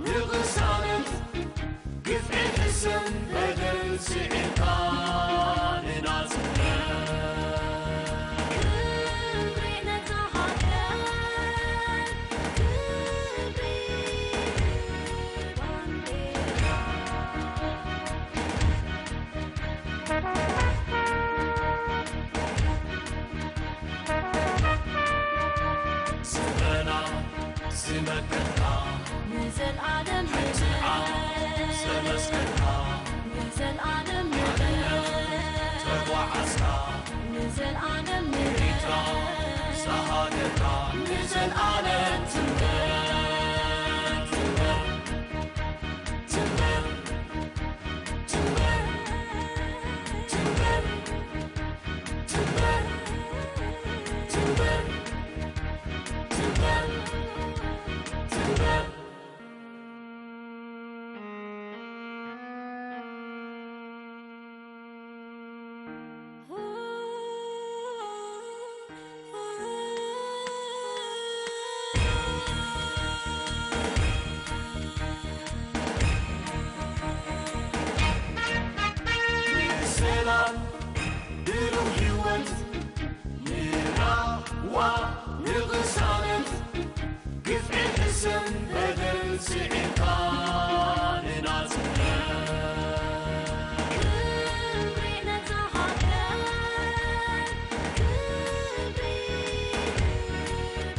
ንቕሳነት ግፍዒ ሕሰም በደል ስዒርካ ንናጽነት። ክብሪ ነታ ሃገር፣ ክብሪ ባንዴራ። ስምረና ዝመከርካ ንዘልኣለም ሕትኣ ዘመስከርካ ንዘልኣለም ተጓዓዝካ ንዘልኣለም ሪታ ሳሃገርካ ንዘልኣለም ትንበር ትንበር ትንበር ሰላም ብሩህ ህይወት ንራህዋ ንቕሳነት ግፍዒ ሕሰም በደል ስዒርካ ንናጽነት። ክብሪ ነታ ሃገር፣ ክብሪ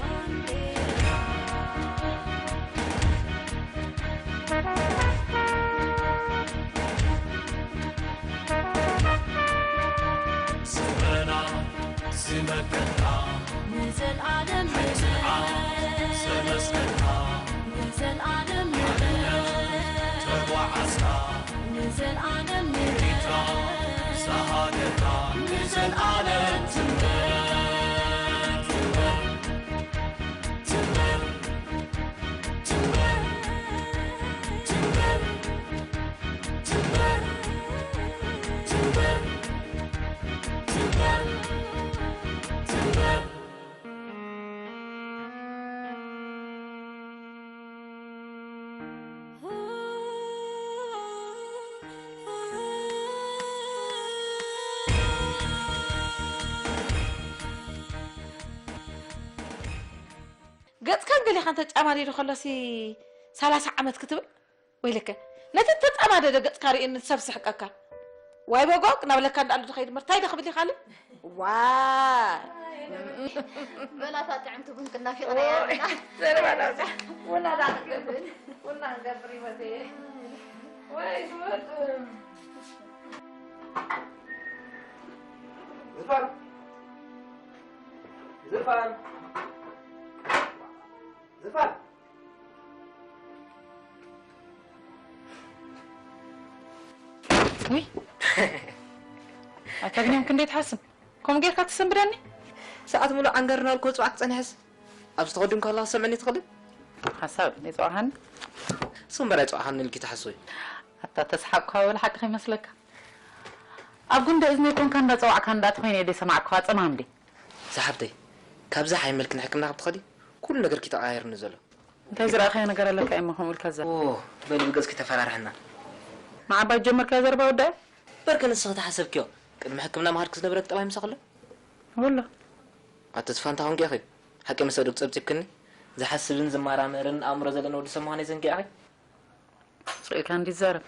ባንዴራ። ስምረና ዝመከርካ ንዘልኣለም ሕትኣ ዘመስከርካ ንዘልኣለም ተጓዓዝካ ንዘልኣለም ሪታ ሳሃገርካ ንዘልኣለም ትንበር ትንበር ትንበር ትንበር ትንበር ገጽካን ገሊኻን ተጫማዲዱ ከሎሲ ሰላሳ ዓመት ክትብል? ወይለከ፣ ነቲ እተጻማደደ ገጽካ ርእየኒ ሰብ ስሕቀካ። ዋይ በጎቅ፣ ናብ ለካ እንዳኣሉ ዝኸይድ ምርታይ ዶ ክብል ይኻልእ? ዋይ። በላታ ጥዕምቲ ቡን ክናፊቕና እያ ኦይ፣ ኣለና። ዘረባ ናብዛ። ቡና ዳ ክንገብር፣ ቡና ክንገብር ይመት እየ። ወይ ዝመጡ። ዝፋን። ዝፋን። ዝፋን። ውይ። ኣታ ብንያም ክንደይ ትሓስም? ከምኡ ጌርካ ትሰንብደኒ? ሰዓት ሙሉእ ዓንገርና ልኮ ጽባሕ ክጸንሐስ? ኣብ ዝተኸድን ከላ ክሰምዕኒ ትኽእልን? ሓሳብ፣ ይጸዋሃኒ? እሱ እምበር ኣይጸዋሃኒ ኢልኪ ትሓስዊ? ኣታ ተስሓቅኳ ወላ ሓቂ ከይመስለካ። ኣብ ጉንደ እዝነይ ኮንካ እንዳጸዋዕካ እንዳትኾይነ እየ ሰማዕኳ ጸማም ድየ? ዝሓፍተይ፣ ካብዚ ሓይመልክን ሕክምና ካብ ትኸዲ፣ ኩሉ ነገርኪ ተቐያይርኒ ዘሎ። እንታይ ዝረኣኻዮ ነገር ኣለካ እሞ ከምኡ ኢልካ ዘ- ኦ፣ በሊ ብገጽኪ ተፈራርሕና። ንዓባይ ጀመርካዮ ዘረባ ወዳእ? በርከ ንስኺ ተሓሰብክዮ፣ ቅድሚ ሕክምና ምኻድኪ ዝነበረኪ ጠባይ ምሳኺ ኣሎ? ወላ። ኣቶ ተስፋ እንታይ ኮንኪ ኢኺ? ሓቂ መሰ ዶ ጸብጺብክኒ? ዝሓስብን ዝመራመርን ኣእምሮ ዘለና ወዲ ሰብ ምዃነይ ዘንጊዕኺ? ስቕ ኢልካ እንዲ ትዛረብ።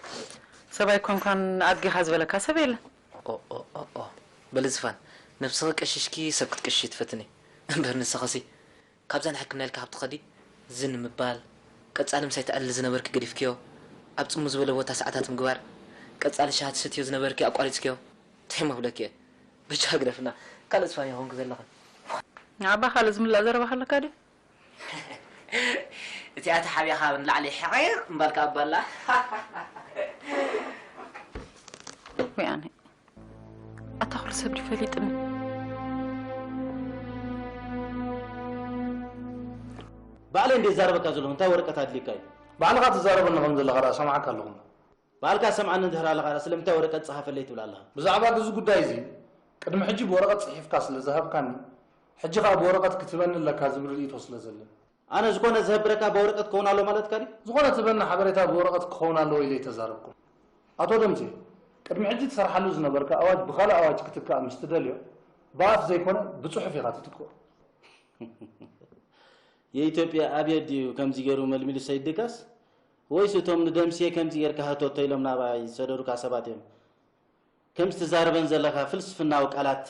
ሰብ ኣይኮንካን ኣድጊኻ ዝበለካ ሰብ የለን። ኦ፣ ኦ፣ ኦ፣ ኦ። በሊ ዝፋን፣ ነብስኺ ቀሺሽኪ ሰብ ክትቅሽሺ ትፈትኒ። እምበር ንስኺሲ፣ ካብዛ ንሕክምና ኢልካ ካብ ትኸዲ፣ ዝን ምባል፣ ቀጻሊ ምሳይ ትዕልሊ ዝነበርኪ ገዲፍክዮ፣ ኣብ ጽምው ዝበለ ቦታ ሰዓታት ምግባር፣ ቀጻሊ ሻሂ ትሰትዮ ዝነበርኪ ኣቋሪጽክዮ። እንታይ እሞ ክብለኪ እየ? ብቻ ግደፍና፣ ካልእ ዝፋን ኢኺ ዘለኺ። ንዓባ ካልእ ዝምላእ ዘረባ ከለካ ድዩ? እቲኣ ተሓቢኣ ካብ ንላዕሊ ሕቒቕ እምባልካ ኣባላ። ወይ ኣነ፣ ኣታ ኩሉ ሰብ ድዩ ፈሊጥኒ? ባዕለይ እንዴ ዛረበካ ዘለኹ እንታይ ወረቀት ኣድልየካ እዩ? ባዕልኻ ትዛረበኒ ከም ዘለኻ ደኣ ሰማዓካ ኣለኹ። ባዕልካ ሰምዓኒ እንድሕር ኣለኻ ደኣ ስለምንታይ ወረቀት ጽሓፈለይ ትብል ኣለኻ? ብዛዕባ እዚ ጉዳይ እዚ ቅድሚ ሕጂ ብወረቀት ጽሒፍካ ስለ ዝሃብካኒ፣ ሕጂ ኸኣ ብወረቀት ክትበኒ ኣለካ ዝብል ርእይቶ ስለ ዘለኒ። ኣነ ዝኾነ ዝህብረካ ብወረቀት ክኸውን ኣሎ ማለትካ ድዩ? ዝኾነ ትበና ሓበሬታ ብወረቐት ክኸውን ኣለዎ ኢለ ኣይተዛረብኩን። ኣቶ ደምሴ፣ ቅድሚ ሕጂ ትሰርሓሉ ዝነበርካ ኣዋጅ ብኻልእ ኣዋጅ ክትካእ ምስ ትደልዮ፣ ብኣፍ ዘይኮነ ብጽሑፍ ኢኻ ትትክኦ። የኢትዮጵያ ኣብየት ድዩ ከምዚ ገይሩ መልሚሉ ሰይድ ድጋስ? ወይስ እቶም ንደምሴ ከምዚ ጌርካ ሕተቶ ኢሎም ናባይ ዝሰደዱካ ሰባት እዮም? ከምዚ ትዛረበን ዘለኻ ፍልስፍናዊ ቃላት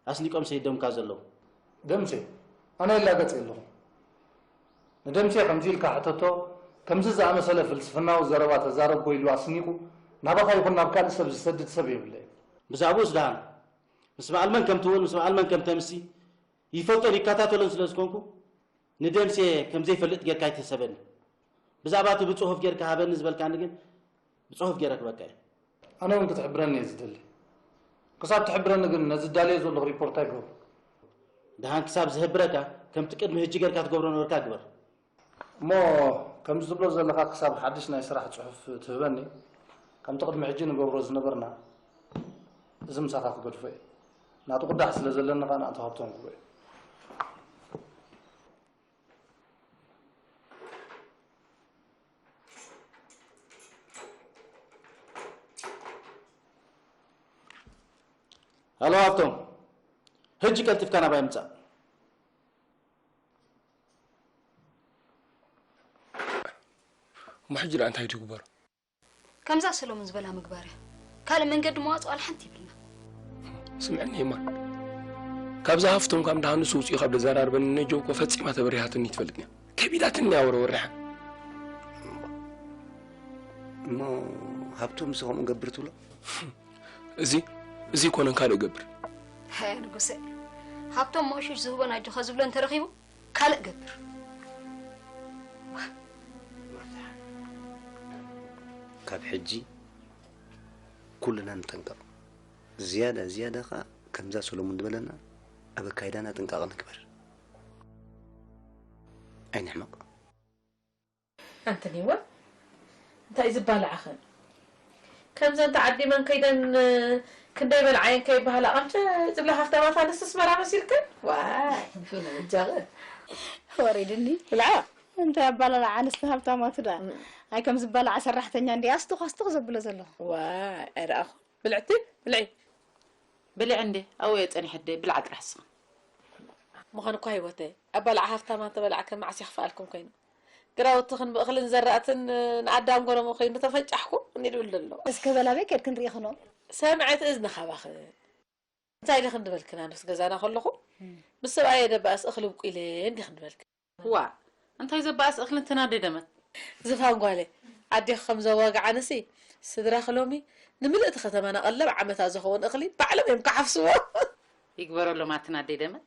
ኣስኒቆም ሰይዶምካ ዘለዉ። ደምሴ፣ ኣነ ይላገጽ የለኹ። ንደምሴ ከምዚ ኢልካ ሕተቶ፣ ከምዚ ዝኣመሰለ ፍልስፍናዊ ዘረባ ተዛረብኮ ኢሉ ኣስኒቁ ናባኻ ይኹን ናብ ካልእ ሰብ ዝሰድድ ሰብ የብለይ። ብዛዕባኡስ ደሓን ምስ በዓል መን ከም ትውዕል ምስ በዓል መን ከም ተምሲ ይፈልጦን ይከታተሎን ስለ ዝኾንኩ ንደምሴ ከም ዘይፈልጥ ጌርካ ኣይትሕሰበኒ። ብዛዕባ እቲ ብጽሑፍ ጌርካ ሃበኒ ዝበልካኒ ግን ብጽሑፍ ጌረ ክበካ እየ። ኣነ እውን ክትሕብረኒ እየ ዝደሊ። ክሳብ ትሕብረኒ ግን ነዚ ዳልዮ ዘለኹ ሪፖርት ኣይገብሮ። ደሓን ክሳብ ዝህብረካ ከምቲ ቅድሚ ሕጂ ጌርካ ትገብሮ ነበርካ ግበር። እሞ ከምዚ ትብሎ ዘለኻ ክሳብ ሓድሽ ናይ ስራሕ ጽሑፍ ትህበኒ፣ ከምቲ ቅድሚ ሕጂ ንገብሮ ዝነበርና፣ እዚ ምሳኻ ክገድፎ እየ። ናቱ ቅዳሕ ስለ ዘለኒ ኸኣ ንኣቶ ሃብቶም ክብሎ እየ። ሃሎ ሃብቶም፣ ሕጂ ቀልጢፍካ ናባይ ምጻእ። እሞ ሕጂ ደኣ እንታይ ትግበር? ከምዛ ሰሎሞን ዝበላ ምግባር እያ። ካልእ መንገዲ መዋጽኦ ዋላ ሓንቲ ይብልና። ስምዕኒ እማ፣ ካብዛ ሃፍቶም ካብ ደሃ ንሱ ውፅኡ ካብ ደዘራርበኒ ነጆ እኮ ፈጺማ ተበሪሃትኒ ትፈልጥኒ እያ። ከቢዳትኒ እያ ወረ ወሪሓ። እሞ ሃብቶም እዚ ከምኡ ገብር ትብሎ? እዚ፣ እዚ ይኮነን ካልእ ገብር። ሃያ ንጉሰ፣ ሃብቶም መቑሽሽ ዝህቦን ኣጆኻ ዝብሎ እንተረኺቡ ካልእ ገብር። ካብ ሕጂ ኩልና ንጠንቀቕ። ዝያዳ፣ ዝያዳ ኸኣ ከምዛ ሰሎሙን ዝበለና ኣብ ኣካይዳና ጥንቃቐ ንግበር። ኣይንሕመቕ። ኣንተ ኒወ እንታይ ዝበላዓኸን? ከምዘን ተዓዲመን ከይደን ክንደይ በልዓየን ከይበሃላ ቀምጨ ዝብላ ሃፍታማት ኣንስቲ ኣስመራ መሲልክን? ዋይ፣ ብመጃኸ። ወሪድኒ። ብልዓ። እንታይ ኣባላልዓ ኣንስቲ ሃብታማት ደኣ? እም። ኣይ ከም ዝበላዓ ሰራሕተኛ እንዲ ኣስቱኽ ኣስቱኽ ዘብሎ ዘለኹ። ዋይ፣ ኣይረኣኹን። ብልዕቲ፣ ብልዒ። ብልዒ እንዴ፣ ኣብኡ እየ ጸኒሐ ኣደይ፣ ብልዓ ጥራሕ እስኺ። ምዃን እኳ ህይወተይ፣ ኣባላዓ ሃፍታማት ተበላዕከ መዓስ የኽፍኣልኩም ኮይኑ። ግራውትኽን ብእኽልን ዘራእትን ንኣዳም ጎረሞ ኮይኑ ተፈንጫሕኩ፣ እንዲ ድብል ደሎ። እስከ በል ኣበይ ከድክን ርኢኽኖ? ሰምዐት እዝኒ ካባኽን። እንታይ ኢለ ክንድበልክን ኣነስ ገዛና ከለኹ፣ እም። ምስ ሰብኣየ ደባእስ እኽሊ ብቁለ እንዲ ክንድበልክን። ዋእ፣ እንታይ ዘባእስ እኽሊ እንትን ኣደይ ደመት? ዝፋን ጓለይ፣ ኣዴኺ ከም ዘዋግዓንሲ፣ ስድራኺ ሎሚ ንምልእቲ ከተማና ቀለብ ዓመታ ዝኸውን እኽሊ ባዕሎም እዮም ክሓፍስዎ። ይግበረሎም ኣትን ኣደይ ደመት።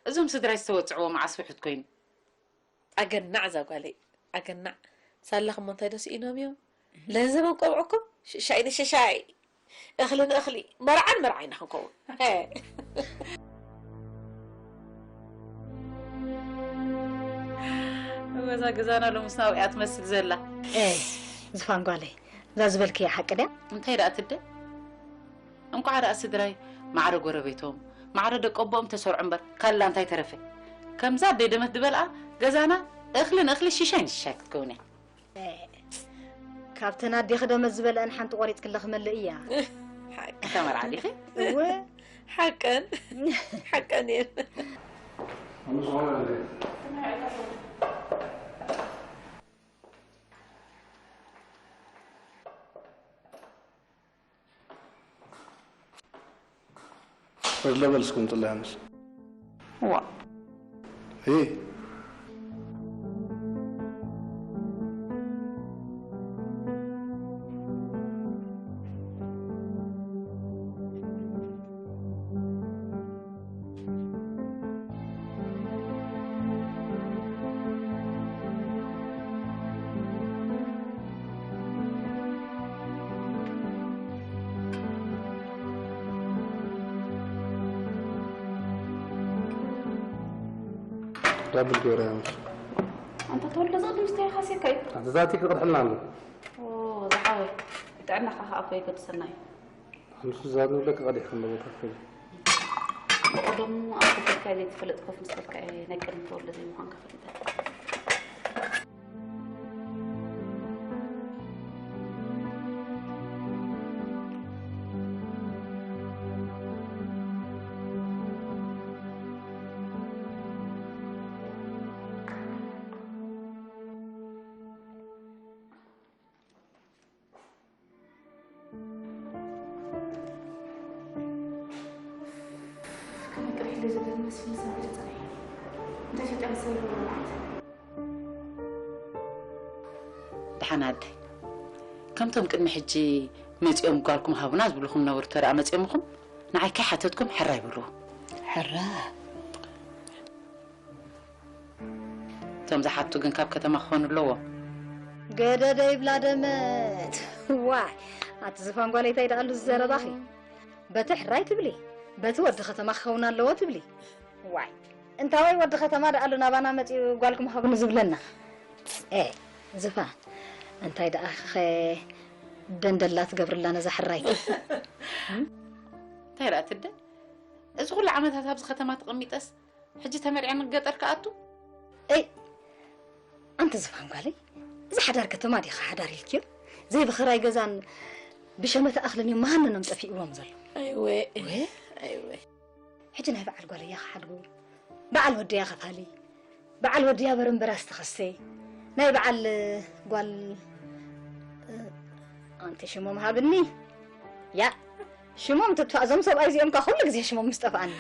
እዞም ስድራይ ዝተወጽዕዎ መዓስ ውሑድ ኮይኑ። ኣገናዕ እዛ ጓለይ፣ ኣገናዕ። ሳላኹም እንታይ ዶ ስኢኖም እዮም? ለንዘበን ቆብዕኩም ሽሻይ ንሽሻይ፣ እኽሊ ንእኽሊ፣ መርዓን መርዓይ ኢና ክንከውን። ሄ። እወ፣ እዛ ገዛና ሎምስ ናብኡ እያ ትመስል ዘላ። ኤ፣ ዝፋን ጓለይ፣ እዛ ዝበልክያ ሓቂ ድያ? እንታይ ደኣ ትደ? እንኳዕ ደኣ ስድራይ ማዕረ ጎረቤቶም፣ ማዕረ ደቂ ኣቦኦም ተሰርዑ እምበር፣ ካላ እንታይ ተረፈ? ከምዛ ኣደይ ደመት ዝበልኣ ገዛና እኽሊ ንእኽሊ ሽሻይ ንሽሻይ ክትከውን እያ። ካብተን ኣዴኺ ደመት ዝበልአን ሓንቲ ቆሪጽክለ ክመልእ እያ። ሓቂ። እታ መርዓ ዲኺ? እወ። ሓቀን። ሓቀን እየን። First level ስኩም ጥላ ያንስ። ዋ። እይ። ዳብል ገይረ እያ ምስ። ኣንታ ተወልደ፣ ዘቕድም ስታይ ካሴካ እዩ። ኣንታ ዛቲ ክቕድሐልና ኣሎ። ኦ፣ ዝሓወይ፣ ጥዕናኻ ኸኣ እኮ የገድሰና እዩ። ንሱ ዛት ንብለካ ቀዲሕካ ኣለዎ፣ ታክል። ብቐደሙ ኣብ ክፍልካ ዘይትፈልጥ ኮፍ ምስ በልካ እየ ናይ ቅድሚ ተወልደ ዘይምዃንካ ፈሊጠ። ዝብለኒ መስፍን ይሰምዕ ጸኒሑ። እንታይ ፈጢሩ ሰብ ይብሎ ማለት? ደሓን ኣደይ፣ ከምቶም ቅድሚ ሕጂ መጺኦም ጓልኩም ሃቡና ዝብልኹም ነበሩ ተደኣ መጺኦምኹም ንዓይ ከይሓተትኩም ሕራይ በልዎ። ሕራ እቶም ዝሓቱ ግን ካብ ከተማ ክኾኑ ኣለዎም። ገደደ ይብላ ደመት። ዋይ ኣቲ ዝፋን ጓለይ እንታይ ደኣሉ ዝዘረባኺ? በቲ ሕራይ ትብሊ፣ በቲ ወዲ ከተማ ክኸውን ኣለዎ ትብሊ። ዋይ እንታወይ ወዲ ከተማ ደኣሉ ናባና መፂኡ ጓልኩም ሃብኒ ዝብለና? ኤ ዝፋን እንታይ ደኣ ኸ ደንደላ ትገብርላ ነዛ ሕራይ? እንታይ ደኣ ትደ እዚ ኩሉ ዓመታት ኣብዚ ከተማ ተቐሚጠስ ሕጂ ተመርዕያ ንገጠር ክኣቱ? እይ ኣንቲ ዝፋን ጓለይ፣ እዚ ሓዳር ከተማ ዲኻ ሓዳር ኢልክዮ? ዘይብኽራይ ገዛን ብሸመተ ኣኽልን እዮም መሃነኖም ጠፊእዎም ዘሎ። ኣይወ ኣይወ ሕጂ ናይ በዓል ጓለያ ክሓድጉ፣ በዓል ወደያ ከፋሊ፣ በዓል ወደያ በረምበራ ዝተኸሰ ናይ በዓል ጓል ኣንቲ ሽሞም ሃብኒ። ያ ሽሞም ትጥፋእ፣ እዞም ሰብኣይ እዚኦም ካ ኩሉ ግዜ ሽሞም ምስ ጠፍኣኒ።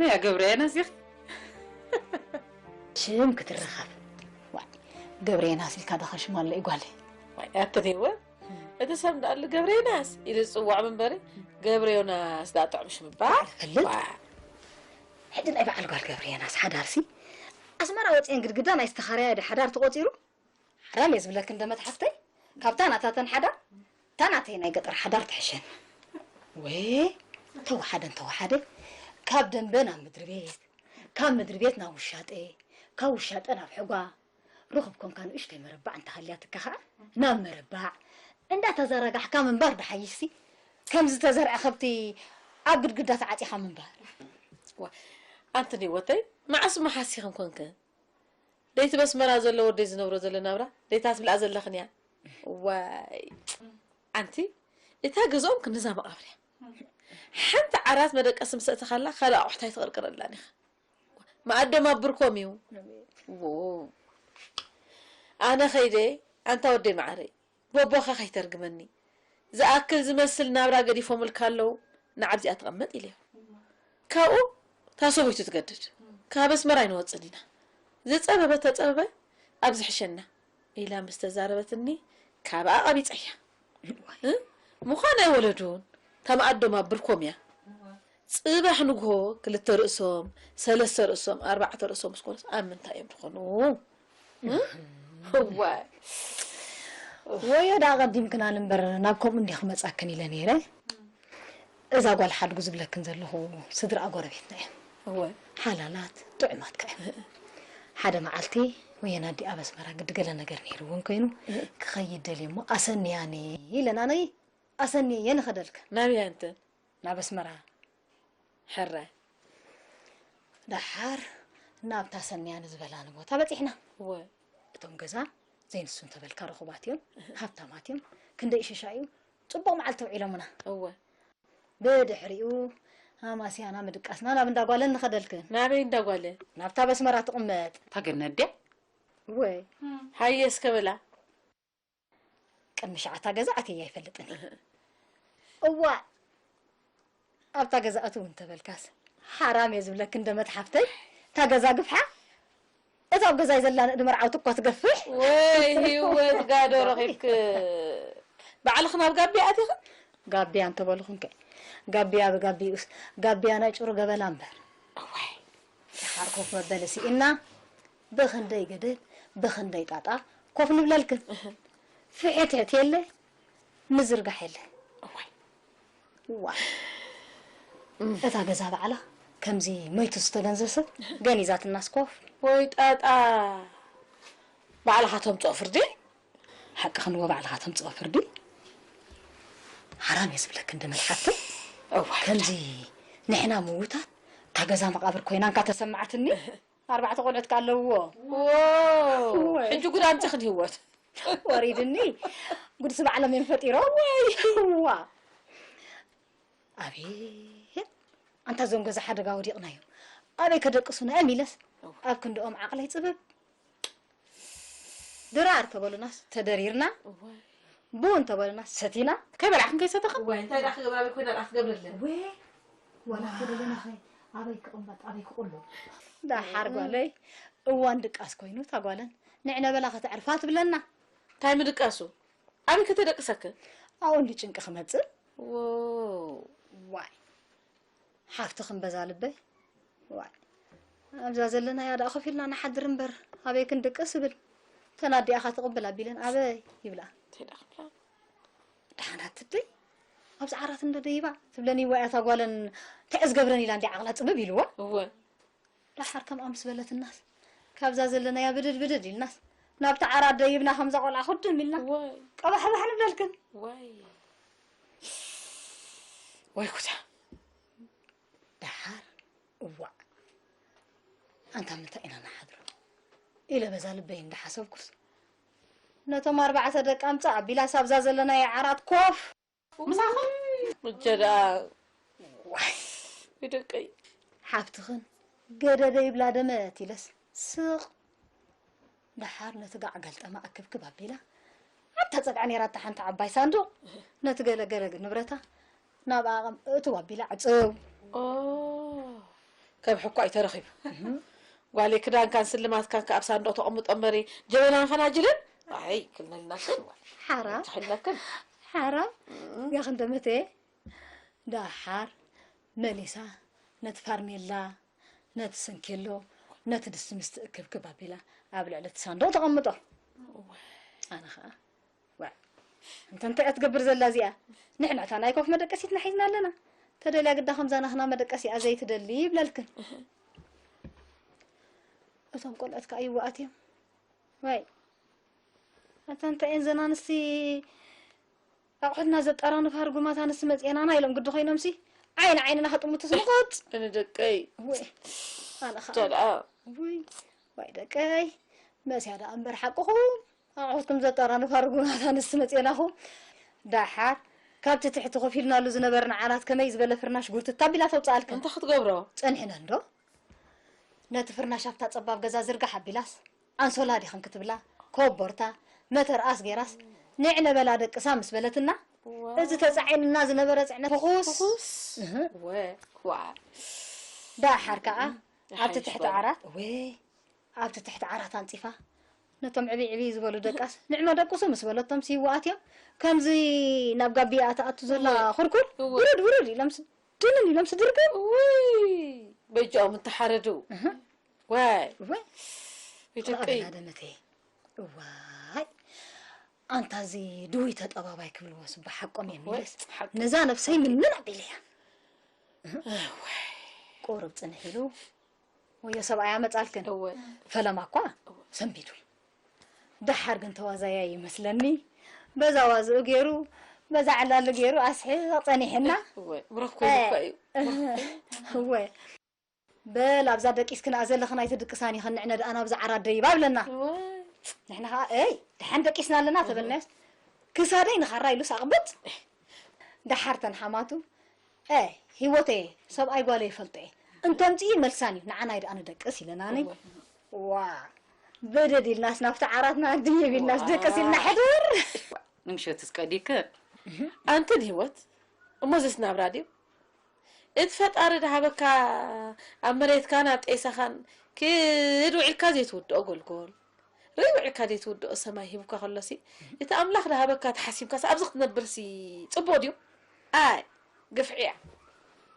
ነያ ገብረያ ነዚኺ ሽም ክትረኸብ። ዋይ ገብረየናስ ኢልካ ደኸሽማ ኣሎ እዩ ጓለይ። ዋይ ኣትሪወ እቲ ሰብ እንዳኣሉ ገብረየናስ ኢሉ ዝፅዋዕ ምንበሪ ገብረዮናስ ዳ ጥዑም ሽም እባ። ፈልጥ። ዋይ ሕጂ ናይ በዓል ጓል ገብረየናስ ሓዳርሲ ኣስመራ ወፅየን ግድግዳ ናይ ዝተኻረያ ዶ ሓዳር ተቆፂሩ? ሓራም እየ ዝብለክን ደመት ሓፍተይ፣ ካብታ ናታተን ሓዳር እታ ናተይ ናይ ገጠር ሓዳር ትሕሸኒ። ወይ ተወሓደ እንተወሓደ ካብ ደንበ ናብ ምድሪ ቤት፣ ካብ ምድሪ ቤት ናብ ውሻጠ፣ ካብ ውሻጠ ናብ ሕጓ፣ ርኹብ ኮንካ ንእሽተይ መረባዕ እንተሃልያትካ ኸዓ ናብ መረባዕ እንዳተዘራጋሕካ ምንባር ድሓይሽሲ፣ ከም ዝተዘርዐ ከብቲ ኣብ ግድግዳ ተዓፂኻ ምንባር። ኣንቲ ህይወተይ መዓስ መሓሲኽን ኮንክን? ደይቲ በስመራ ዘሎ ወደይ ዝነብሮ ዘሎ ናብራ ደይታ ትብልኣ ዘለኽን እያ። ዋይ ኣንቲ እታ ገዝኦም ክንዛ መቓብር እያ። ሓንቲ ዓራት መደቀሲ ምስ ኣእተኻላ ካልእ ኣቑሑት ኣይትቕርቅረላን ኢኻ። መኣዶም ኣብ ብርኮም እዩ። ዎ ኣነ ኸይደ ኣንታ ወደይ መዓረይ ቦቦኻ ከይተርግመኒ ዝኣክል ዝመስል ናብራ ገዲፎምልካ ኣለዉ ንዓብዚኣ ትቐመጥ ኢለዮ። ካብኡ ታሰበይቱ ትገድድ ካብ ኣስመራ ኣይንወፅን ኢና ዝፀበበ ተፀበበ ኣብዚ ሕሸና ኢላ ምስ ተዛረበትኒ ካብኣ ቀቢፀያ። ምዃን ኣይወለዱን ተምኣዶም ኣብ ብርኮም እያ። ፅባሕ ንግሆ ክልተ ርእሶም ሰለስተ ርእሶም ኣርባዕተ ርእሶም ስኮንስ ኣብ ምንታይ እዮም ዝኾኑ? እዋይ ወዮ ዳ ቀዲምክናን እምበር ናብ ከምኡ እንዲ ክመፃክን ኢለ ነይረ። እዛ ጓል ሓድጉ ዝብለክን ዘለኹ ስድራኣ ጎረቤትና እዮም። እወ ሓላላት ጥዑማት ከ እዮም። ሓደ መዓልቲ ወየን ኣዲኣ ኣብ ኣስመራ ግዲ ገለ ነገር ነይርዎ እንኮይኑ ክኸይድ ደልየ እሞ ኣሰንያኒ ኢለና ነይ ኣሰንየ እየ ንኸደልክን። ናበይ ኣንተ? ናብ ኣስመራ። ሕራይ ደሓር ናብታ ሰንያ ንዝበላ ንቦታ በፂሕና። እወ እቶም ገዛ ዘይንሱ እንተበልካ ርኹባት እዮም፣ ሃብታማት እዮም፣ ክንደይ ሽሻ እዩ፣ ፅቡቕ መዓልቲ ተውዒሎምና። እወ ብድሕሪኡ ኣማስያና ምድቃስና ናብ እንዳጓለ ንኸደልክን። ናበይ እንዳጓለ? ናብታ በስመራ ትቕመጥ። ታገነት ድያ? እወ ሃየ እስከ በላ። ቅድሚ ሸዓታ ገዛ ኣትየ ኣይፈልጥን እየ። እዋእ ኣብታ ገዛ እትው እንተበልካስ ሓራም እየ ዝብለኪ እንደ መትሓፍተይ እታ ገዛ ግፍሓ እታ ኣብ ገዛይ ዘላ ንእዲ መርዓውቲ እኳ ትገፍሕ። ወይ ህይወት ጋዶ ረኺብክ ባዕልኽ ናብ ጋቢያ ኣቲኽን? ጋቢያ እንተበልኹንከ ጋቢያ ብጋቢኡስ ጋቢያ ናይ ጭሩ ገበላ እምበር። እዋይ ደሓር ኮፍ መበሊ ስኢንና ብኽንደይ ገደል ብኽንደይ ጣጣ ኮፍ ንብለልክን። ፍሕትሕት የለ ምዝርጋሕ የለ። እዋይ ዋ እታ ገዛ ባዕላ ከምዚ መይቱ ዝተገንዘ ሰብ ገኒዛትናስ ኮፍ። ወይ ጣጣ ባዕልኻ ተምፅኦ ፍርዲ። ሓቂ ክንዎ ባዕልኻ ተምፅኦ ፍርዲ። ሓራም እየ ዝብለክን ደመልሓተይ። እዋይ ከምዚ ንሕና ምውታት እታ ገዛ መቓብር ኮይና እንካ ተሰማዕትኒ። ኣርባዕተ ቆልዑት ከ ኣለውዎ። ዎው፣ ሕጂ ጉድ ኣምፂኽን ህይወት። ወሪድኒ። ጉድሲ ባዕሎም እዮም ፈጢሮም። ዋ ኣቤት ኣንታ እዞም ገዛ ሓደጋ ወዲቕናዮም። ኣበይ ከደቅሱና እዮም ኢለስ ኣብ ክንድኦም ዓቕለይ ፅብብ ድራር ተበሉናስ ተደሪርና፣ ቡን ተበሉናስ ሰቲና። ከይበላዕክን ከይሰተኽን። ዋይ እንታይ ደኣ ክገብራ ኮይና ደኣ ክትገብረለን። ወይ ዋላ ተደለና ኸ ኣበይ ክቕመጥ ኣበይ ክቕሎ? ዳሓር ጓለይ፣ እዋን ድቃስ ኮይኑ እታ ጓለን ንዕነ በላ ከተዕርፋ ትብለና። እንታይ ምድቃሱ? ኣበይ ከተደቅሰክን? ኣብኡ እንዲ ጭንቂ ክመጽእ። ዎ ዋይ ሓፍትኽን በዛ ልበይ። ዋይ ኣብዛ ዘለናያ ደኣ ኮፍ ኢልና ንሓድር እምበር ኣበይ ክንድቅስ እብል። እተን ኣዲኣኻ ትቕብል ኣቢለን ኣበይ ይብላ። እንታይ ደኣ ክብላ? ደሓን ኣትብለይ ኣብዚ ዓራት እንዶ ደይባ ትብለኒ። ዋይ ኣታ ጓለን እንታይ እየ ዝገብረን ኢላ እንዲ ዓቕላ ጽብብ ኢልዋ። እወ። ደሓር ከምኣ ምስ በለትናስ ካብዛ ዘለናያ ብድድ ብድድ ኢልናስ ናብቲ ዓራት ደይብና ከምዛ ቆልዓ ክድም ኢልና እወ። ቀባሕባሕ ንብለልክን። ወይ ወይ ኩታ ደሓር እዋእ ኣንታ ምንታይ ኢና ንሓድሮ ኢለ በዛ ልበይ እንዳሓሰብኩስ ነቶም ኣርባዕተ ደቂ ኣምጻእ ኣቢላስ ኣብዛ ዘለናያ ዓራት ኮፍ ምሳኹም ምጀዳ ዋይ ይደቀይ ሓፍትኽን ገደደ ይብላ ደመት ኢለስ ስቕ ደሓር ነቲ ጋዕ ገልጠማ እክብክብ ኣቢላ ኣብታ ጸግዓ ነይራታ ሓንቲ ዓባይ ሳንዱቕ ነቲ ገለገለ ንብረታ ናብኣ እትው ኣቢላ ዕጽው ኦ ከብሒ እኳ እዩ ተረኺቡ ጓለይ ክዳንካን ስልማትካን ከ ኣብ ሳንዱቕ ተቐምጦ እምበሪ ጀበናን ፈናጅልን ኣይ ክልነልናክን ሓራ ትሕለክን ሓራ ያኽን ደመተ ደሓር መሊሳ ነቲ ፋርኔላ ነቲ ሰንኬሎ ነቲ ድስቲ ምስቲ እክብክብ ኣቢላ ኣብ ልዕሊ እቲ ሳንዱቕ ተቐምጦ። ኣነ ኸኣ ዋዕ እንተ እንታይ እያ ትገብር ዘላ እዚኣ? ንሕና እታ ናይ ኮፍ መደቀሲትና ሒዝና ኣለና። ተደልያ ግዳ ከምዛ ናኽና መደቀሲኣ ዘይትደሊ ይብለልክን። እቶም ቆልዑት ከኣ ይዋኣት እዮም። ዋይ ኣታ እንታይ እየን ዘን ኣንስቲ ኣቑሑትና ዘጠራንፋ ርጉማት ኣንስቲ መፅኤናና ኢሎም ግዲ ኮይኖምሲ ዓይኒ ዓይንና ከጥምቱ ስምቆፅ እኒ ደቀይ ወይ ኣነ ከዓ ተልኣ ውይ ዋይ ደቀይ መስያ ደኣ እምበር ሓቅኹም ኣቑሑትኩም ዘጠራንፋ ርጉማት ኣንስቲ መፅኤናኹም ደሓር ካብቲ ትሕቲ ኮፍ ኢልናሉ ዝነበርና ዓራት ከመይ ዝበለ ፍርናሽ ጉርትት ኣቢላ ተውፅኣልክን እንታይ ክትገብሮ ፀኒሕና እንዶ ነቲ ፍርናሽ ኣብታ ፀባብ ገዛ ዝርጋሕ ኣቢላስ ኣንሶላ ዲኽን ክትብላ ኮቦርታ መተርኣስ ጌራስ ንዕ ነበላ ደቅሳ ምስ በለትና እዚ ተፃዒንና ዝነበረ ፅዕነት ፍኹስ ፍኹስ እህ፣ ወ ዋ ደሓር ከዓ ኣብቲ ትሕቲ ዓራት ወይ ኣብቲ ትሕቲ ዓራት ኣንፂፋ ነቶም ዕብይ ዕብይ ዝበሉ ደቃስ ንዕመ ደቅሱ ምስ በለቶም ሲዋኣት እዮም ከምዚ ናብ ጋቢያ ተኣቱ ዘላ ኩርኩር ውርድ ውርድ ኢሎምስ ድንን ኢሎም ስድርግም ውይ በጃኦም እንተሓረዱ ዋይ ወይ ደቀይ ደመተይ እዋይ ኣንታ እዚ ድውይ ተጠባባይ ክብልዎ ስባ ሓቆም እዮም ኢለስ ነዛ ነብሰይ ምንን ኣቢለያ ቁሩብ ፅንሕ ኢሉ ወዮ ሰብኣያ መፃልክን ፈለማ እኳ ሰንቢዱ ደሓር ግን ተዋዛያ ይመስለኒ በዛ ዋዝኡ ገይሩ በዛ ዕላሉ ገይሩ ኣስሒቕ ፀኒሕና እወ በል ኣብዛ ደቂስክን ኣዘለኽን ኣይትድቅሳን ይኸንዕነ ደኣ ናብዛ ዓራት ደይባ ብለና ንሕና ከዓ እይ ደሓን ደቂስና ኣለና ተበልናዮስ ክሳደይ ንኻራ ኢሉስ ኣቕብጥ ደሓር ተን ሓማቱ እ ሂወተየ ሰብኣይ ጓለ ይፈልጦ እየ እንተምፅኢ መልሳን እዩ ንዓናይ ደኣ ንደቅስ ኢለናኒ ዋ በደድ ኢልናስ ናብቲ ዓራትና ድይብ ኢልናስ ደቅስ ኢልና ሕድር ንምሸትስ ቀዲከን ኣንትን ሂወት እሞ ዘስ ናብራ ድዩ እቲ ፈጣሪ ድሃበካ ኣብ መሬትካን ኣብ ጤሳኻን ክድ ውዒልካ ዘይትውድኦ ጎልጎል ርብዒ ካደይ ትውድኦ ሰማይ ሂቡካ ከሎሲ እቲ ኣምላኽ ዝሃበካ ተሓሲብካስ ኣብዚ ክትነብርሲ ጽቡቕ ድዩ? ኣይ ግፍዒያ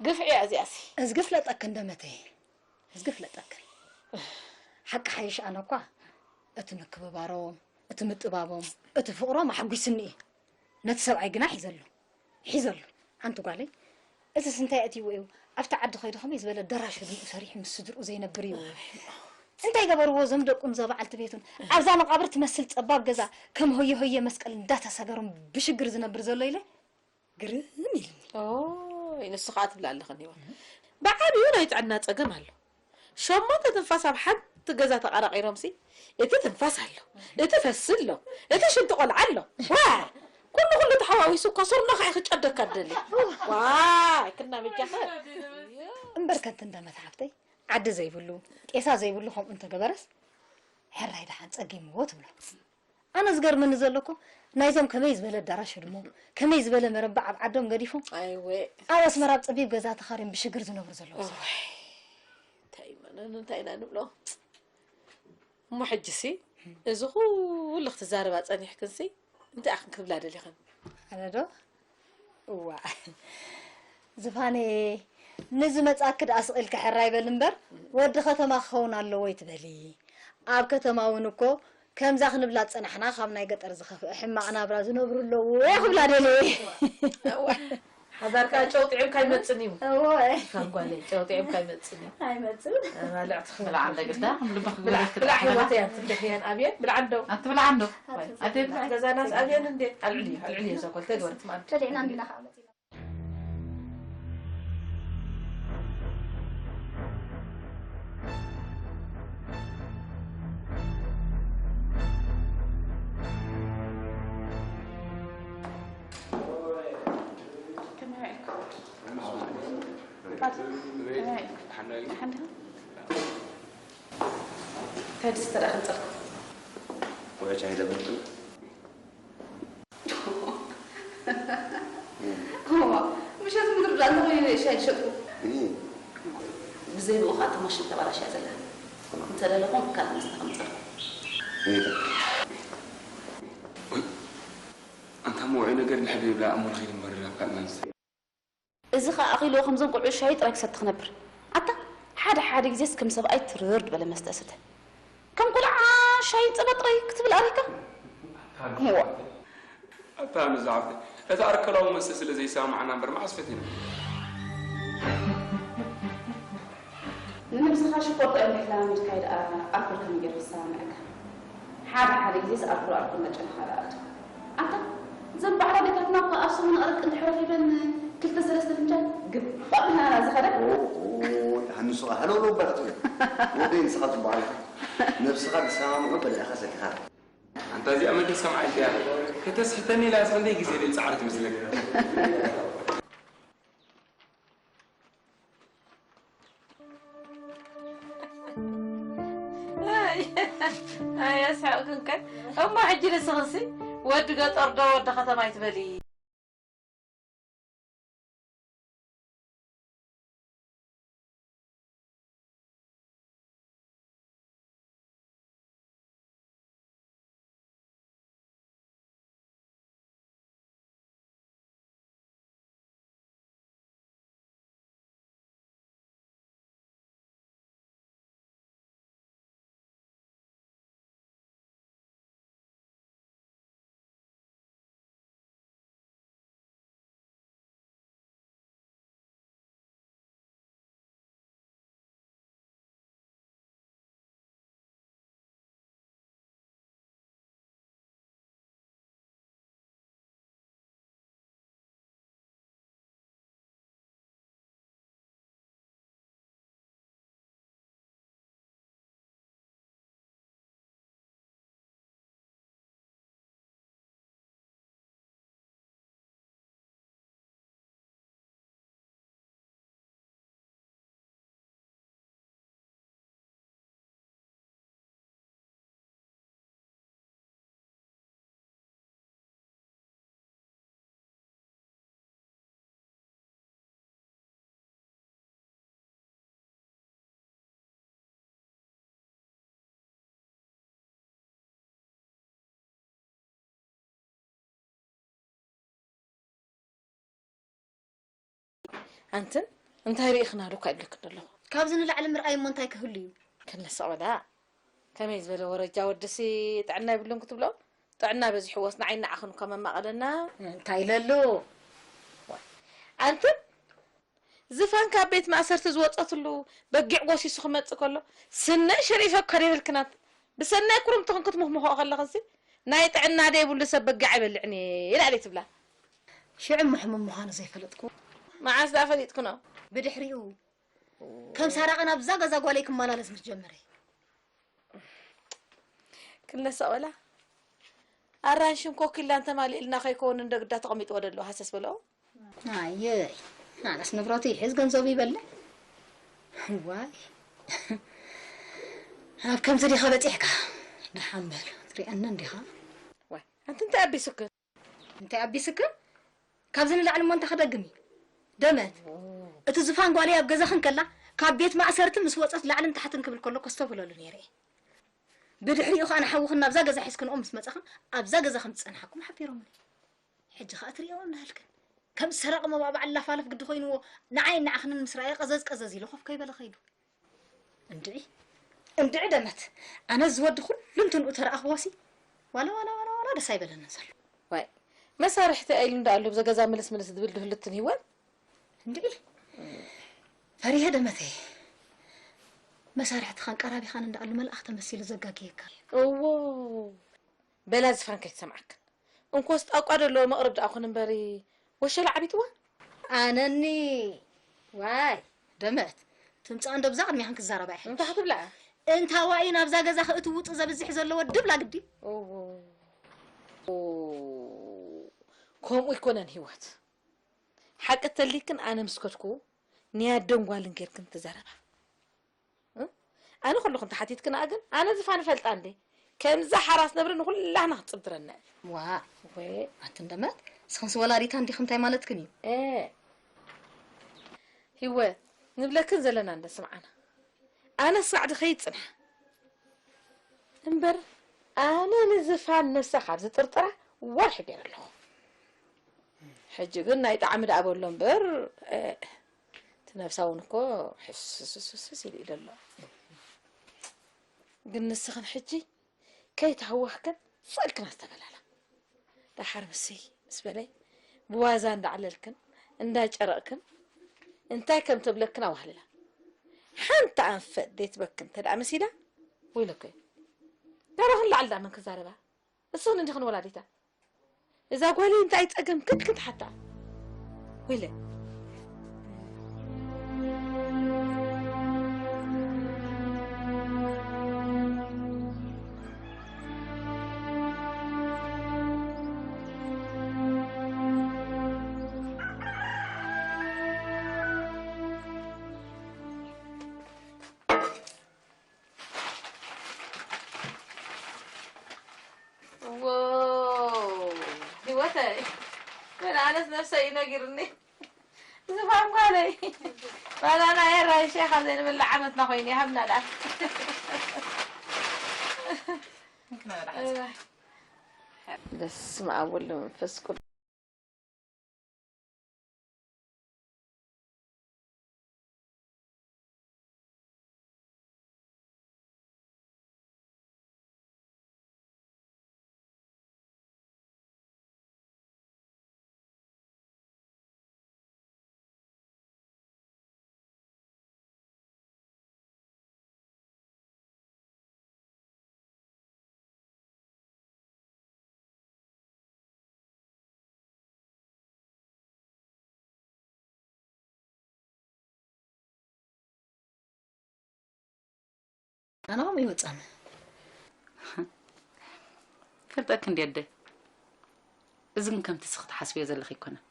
ግፍዒያ እዚኣሲ። እዝጊ ፍለጠክን ደመተይ እዝጊ ፍለጠክን ሓቂ ሓይሽ ኣነ እኳ እቲ ምክብባሮም እቲ ምጥባቦም እቲ ፍቕሮም ኣሕጒስኒ እዩ ነቲ ሰብኣይ ግና ሒዘሉ ሒዘሉ ሓንቲ ጓለይ እዚስ እንታይ ኣእትይዎ እዩ ኣብቲ ዓዲ ከይዱ ከመይ ዝበለ ደራሽ ህድንኡ ሰሪሑ ምስ ስድርኡ ዘይነብር እዩ እንታይ ገበርዎ እዞም ደቁን እዛ በዓልቲ ቤቱን ኣብዛ መቃብር ትመስል ፀባብ ገዛ ከም ሆየ ሆየ መስቀል እንዳተሰገሮም ብሽግር ዝነብር ዘሎ ኢለ ግርም ኢልኒ ኦይ ንሱ ከዓ ትብላ ኣለኽን ሂወት ብዓብዩ ናይ ጥዕና ፀገም ኣሎ ሸሞንተ ትንፋስ ኣብ ሓንቲ ገዛ ተቓራቒሮምሲ እቲ ትንፋስ ኣሎ፣ እቲ ፈሲ ኣሎ፣ እቲ ሽንቲ ቆልዓ ኣሎ። ዋይ! ኩሉ ኩሉ ተሓዋዊሱ እኮ ሱርናኻ እዩ ክጨደካ ደሊ። ዋይ! ክና በጃኸ። እምበር ከንቲ እንዳ መታሓፍተይ ዓዲ ዘይብሉ ጤሳ ዘይብሉ ከምኡ እንተገበረስ ሕራይ ደሓን ጸጊምዎ ትብሎ። ኣነ ዝገርመኒ ዘሎ እኮ ናይዞም ከመይ ዝበለ ኣዳራሽ ህድሞ ከመይ ዝበለ መረባ ኣብ ዓዶም ገዲፎም ኣይወ ኣብ ኣስመራ ኣብ ጸቢብ ገዛ ተኻርዮም ብሽግር ዝነብሩ ዘለዉ ሰባት። እንታይ ኢና ንብሎ? እሞ ሕጂሲ፣ እዚ ኩሉ ክትዛረባ ጸኒሕክንሲ፣ እንታይ ኣኽን ክብላ ደሊኽን? ኣነ ዶ? እዋ። ዝፋኔ፣ ንዝመጻኪ ደኣ ስቕ ኢልኪ ሕራይ በሊ እምበር፣ ወዲ ከተማ ክኸውን ኣለዎ ይትበሊ። ኣብ ከተማ እውን እኮ ከምዛ ክንብላ ዝጸናሕና፣ ካብ ናይ ገጠር ዝኸፍአ ሕማቕ ናብራ ዝነብሩ ኣለዉ እየ ክብላ ደልየ። እዋ። ሓዳርካ ጨው ጥዒምካ ኣይመጽን እዩ። እወ። ፋንጓለይ፣ ጨው ጥዒምካ ኣይመጽን እዩ። ኣይመጽን። ኣባልዕ ትኽእል። ብልዓ እንደ ግዳ፣ ልብኽ ብልዓ፣ ግዳ ብልዓ ትብልዓ። ህይወተይ ኣንት እንደ ህያን ኣብየን፣ ብልዓ እንዶ። ኣቲ ብልዓ እንዶ። ኣቲ ኣቲ ብልዓ። ገዛናስ ኣብየን እንዴ? ኣልዕሊ፣ ኣልዕሊ እዛ ኮል ተግበርት ማለት። በሊዕና እንዲና ካብ መጺና። ከመይ ውዒልካ? ፋቲ፣ ከመይ ውዒልካ? ደሓን ዶ? እንታይ ድስተ ደኣ ከምጸልካ? ውዕጫ ይለምጥ። እዋ፣ ምሸት ምድሪ ደኣ እንተኾይኑ ሻሂ ዝሸጥኩ። እህ። ብዘይ ብኡ ኸኣ እታ ማሽን ተባላሽያ ዘላ። እንተደለኹም ካልእ መስተ ከምጸልኩ። እህ። ወይ፣ ኣንታ መውዒ ነገር ልሕብ ይብላ እሞ ንኸይድ እምበር ናብ ካልእ መንስቲ። እዚ ኸኣ ኣኺልዎ ከምዞም ቆልዑ ሻሂ ጥራይ ክሰቲ ክነብር። ኣታ፣ ሓደ ሓደ ግዜስ ከም ሰብኣይ ትርር ዝበለ መስተ ስተ። ከም ቆልዓ ሻሂን ጸባ ጥራይ ክትብል ኣሪካ? ሄዋ። ኣታ መዛዕብቲ፣ እቲ ኣርከላዊ መስተ ስለ ዘይሰማማዓና እምበር መዓስ ፈቲና? ንነብስኻ ሽኮር ጥዕም ምሕላም ኢልካ ደኣ ኣልኮል ከመይ ገይሩ ክሰማምዐካ? ሓደ ሓደ ግዜስ ኣልኮል ኣልኮል መጨነኻ ደኣ ኣቱ። ኣታ፣ እዘን ባዕላ ደካትና እኮ ኣብ ሰሙን ኣረቂ እንድሕር ረኺበን ክልተ ሰለስተ ፍንጃል ግባእ ብልና ዝኸዳ። ኦ፣ ኦ፣ ሃንሱ ሃለው ለው በለት። ወደይ ንስኻ ጽቡቕ ኣለኻ። ነብስኻ ዝሰማምዑ በሊዕኻ ሰቲኻ። ኣንታ እዚኣ መደይ ሰምዓ ኢልካያ። ከተስሕተኒ ኢላ ክንደይ ግዜ ደይ ጻዕሪ ትመስለኒ። ኣይ፣ ኣይ፣ ኣስሓቕክን ከ። እሞ ሕጂ ንስኽሲ ወዲ ገጠር ዶ ወዲ ከተማ ኣይትበሊ? ኣንትን እንታይ ርኢኽና ዶ እኳ ይብለክን ኣለኹ። ካብዚ ንላዕሊ ምርኣይ እሞ እንታይ ክህሉ እዩ? ክንለስቕ በላ። ከመይ ዝበለ ወረጃ ወድሲ ጥዕና ይብሉን ክትብሎ? ጥዕና በዚሕዎስ ንዓይ ንዓኽን እኳ መማቐለና። እንታይ ኢለሉ? ኣንትን ዝፋን ካብ ቤት ማእሰርቲ ዝወጸትሉ በጊዕ ጎሲሱ ክመጽእ ከሎ፣ ስነ ሸሪፈ እኳ ደይበልክናት። ብሰናይ ኩርምትኽን ክትሙኽሙኽኦ ከለኽንሲ፣ ናይ ጥዕና ደይብሉ ሰብ በጊዕ ኣይበልዕን እየ ኢላ ድየ ትብላ? ሽዑ እሞ ሕሙም ምዃኑ ዘይፈለጥኩ። መዓስ ደኣ ፈሊጥክኖ? ብድሕሪኡ። ከም ሳራቐን ኣብዛ ገዛ ጓለይ ክመላለስ ምስ ጀመረ። ክነሳ ቆላ ኣራንሽን ኮኪላን ተማሊእልና ከይከውን እንደ ግዳ ተቐሚጥዎ ደሎ ሃሰስ በሎ። ኣየይ፣ ኣነስ ንብረቱ ይሕዝ ገንዘቡ ይበልዕ። ዋይ፣ ኣብ ከምዚ ዲኻ በጺሕካ? ደሓን በል፣ ትሪኣኒ እንዲኻ። ዋይ፣ ኣንቲ እንታይ ኣቢሱክን? እንታይ ኣቢስክን? ካብዚ ንላዕሊ እሞ እንታይ ክደግም እዩ? ደመት፣ እቲ ዝፋን ጓለይ ኣብ ገዛኽን ከላ፣ ካብ ቤት ማእሰርቲ ምስ ወጸት ላዕልን ታሕትን ክብል ከሎ ከስተብህለሉ ነይረ እየ። ብድሕሪኡ ኸኣ ንሓውኽን ናብዛ ገዛ ሒዝክንኦ ምስ መጻኽን ኣብዛ ገዛ ከም ዝጸንሓኩም ሓቢሮምኒ። ሕጂ ኸኣ ትርእዮ እንዳሃልክን ከም ሰራቒ መባእ በዓል ላፋለፍ ግዲ ኮይንዎ ንዓይን ንዓኽንን ምስ ረኣየ ቀዘዝ ቀዘዝ ኢሉ ኮፍ ከይበለ ከይዱ። እንድዒ እንድዒ ደመት፣ ኣነ ዝወዲ ኩሉ እንትንኡ ተረኣኽዎሲ ዋላ ዋላ ዋላ ዋላ ደስ ኣይበለንን ዘሎ። ዋይ መሳርሕቲ ኣይሉ እንዳ ኣሎ ብዛ ገዛ ምልስ ምልስ ዝብል ድህልትን ህይወት። እንድዒ ፈሪሀ ደመተይ፣ መሳርሕትኻን ቀራቢኻን እንዳ ኣሎ መልኣኽ ተመሲሉ ዘጋግየካ። እዎ በላ ዝፋን ከይትሰምዓክን። እንኮስ ጣቋ ደለዎ መቕርብ ደኣ ኩን እምበሪ ወሸላ ዓቢትዋ። ኣነኒ ዋይ ደመት ትምጻእ እንዶ ብዛ ቅድሚያ ክንክዛረባ ይሕል። እንታይ ክትብላ? እንታዋይ ናብዛ ገዛ ክእትው ውጽእ ዘብዝሕ ዘሎ ወዲ ብላ ግዲ። እዎ። ከምኡ ይኮነን ህይወት። ሓቂ ተሊክን ኣነ ምስ ከድኩ ንያደን ጓልን ጌርክን ትዛረባ። እ? ኣነ ኩልኽን ተሓቲትክና ግን ኣነ ዝፋን እፈልጣ እንዴ? ከምዛ ሓራስ ነብሪ ንኹላህና ክትጽብትረና እያ። ዋ ወይ ኣቲ እንደመት ስኽንስ ወላዲታ እንዲኽ እንታይ ማለትክን እዩ? እ፣ ሂወ ንብለክን ዘለና እንደ ስምዓና። ኣነ ሳዕ ድኸይድ ጽንሓ እምበር ኣነ ንዝፋን ነሳ ካብ ዝጥርጥራ ወርሒ ገይረ ኣለኹ። ሕጂ ግን ናይ ጣዕሚ ደኣ በሎ እምበር፣ እ፣ እቲ ነብሳ እውን እኮ ሕስስስስ ኢሉ ኢሉ ኣሎ። ግን ንስኽን ሕጂ ከይተሃወኽክን ስቕ ኢልክን ኣስተበላላ። ደሓር ምስይ ምስ በለ ብዋዛ እንዳዕለልክን እንዳጨረቕክን እንታይ ከም ትብለክን ኣዋህልላ። ሓንቲ ኣንፈት ዘይትበክን እንተ ደኣ መሲላ ወይለኮይ። ደረኽን ላዕሊ ደኣ መን ክዛረባ? እስኽን እንዲኽን ወላዲታ። እዛ ጓለይ እንታይ ጸገም ክትክን ትሓታ? ወይለ። ዎ፣ ህይወተይ፣ ምን ኣነስ ነብሰይ እዩ ነጊርኒ። ዝፋን ጓለይ፣ ባላና ኤራይ ሸኻ ዘይንብላዕ ዓመትና ኮይኑ ይሃብና ደኣ። በስመ ኣብ ወወልድ ወመንፈስ ቅዱስ። ኣነ ከምኡ ይወጻኒ። ፈልጠክ እንዲ ኣደ። እዚ ግን ከምቲ እስኺ ትሓስብዮ ዘለኺ ኣይኮነን።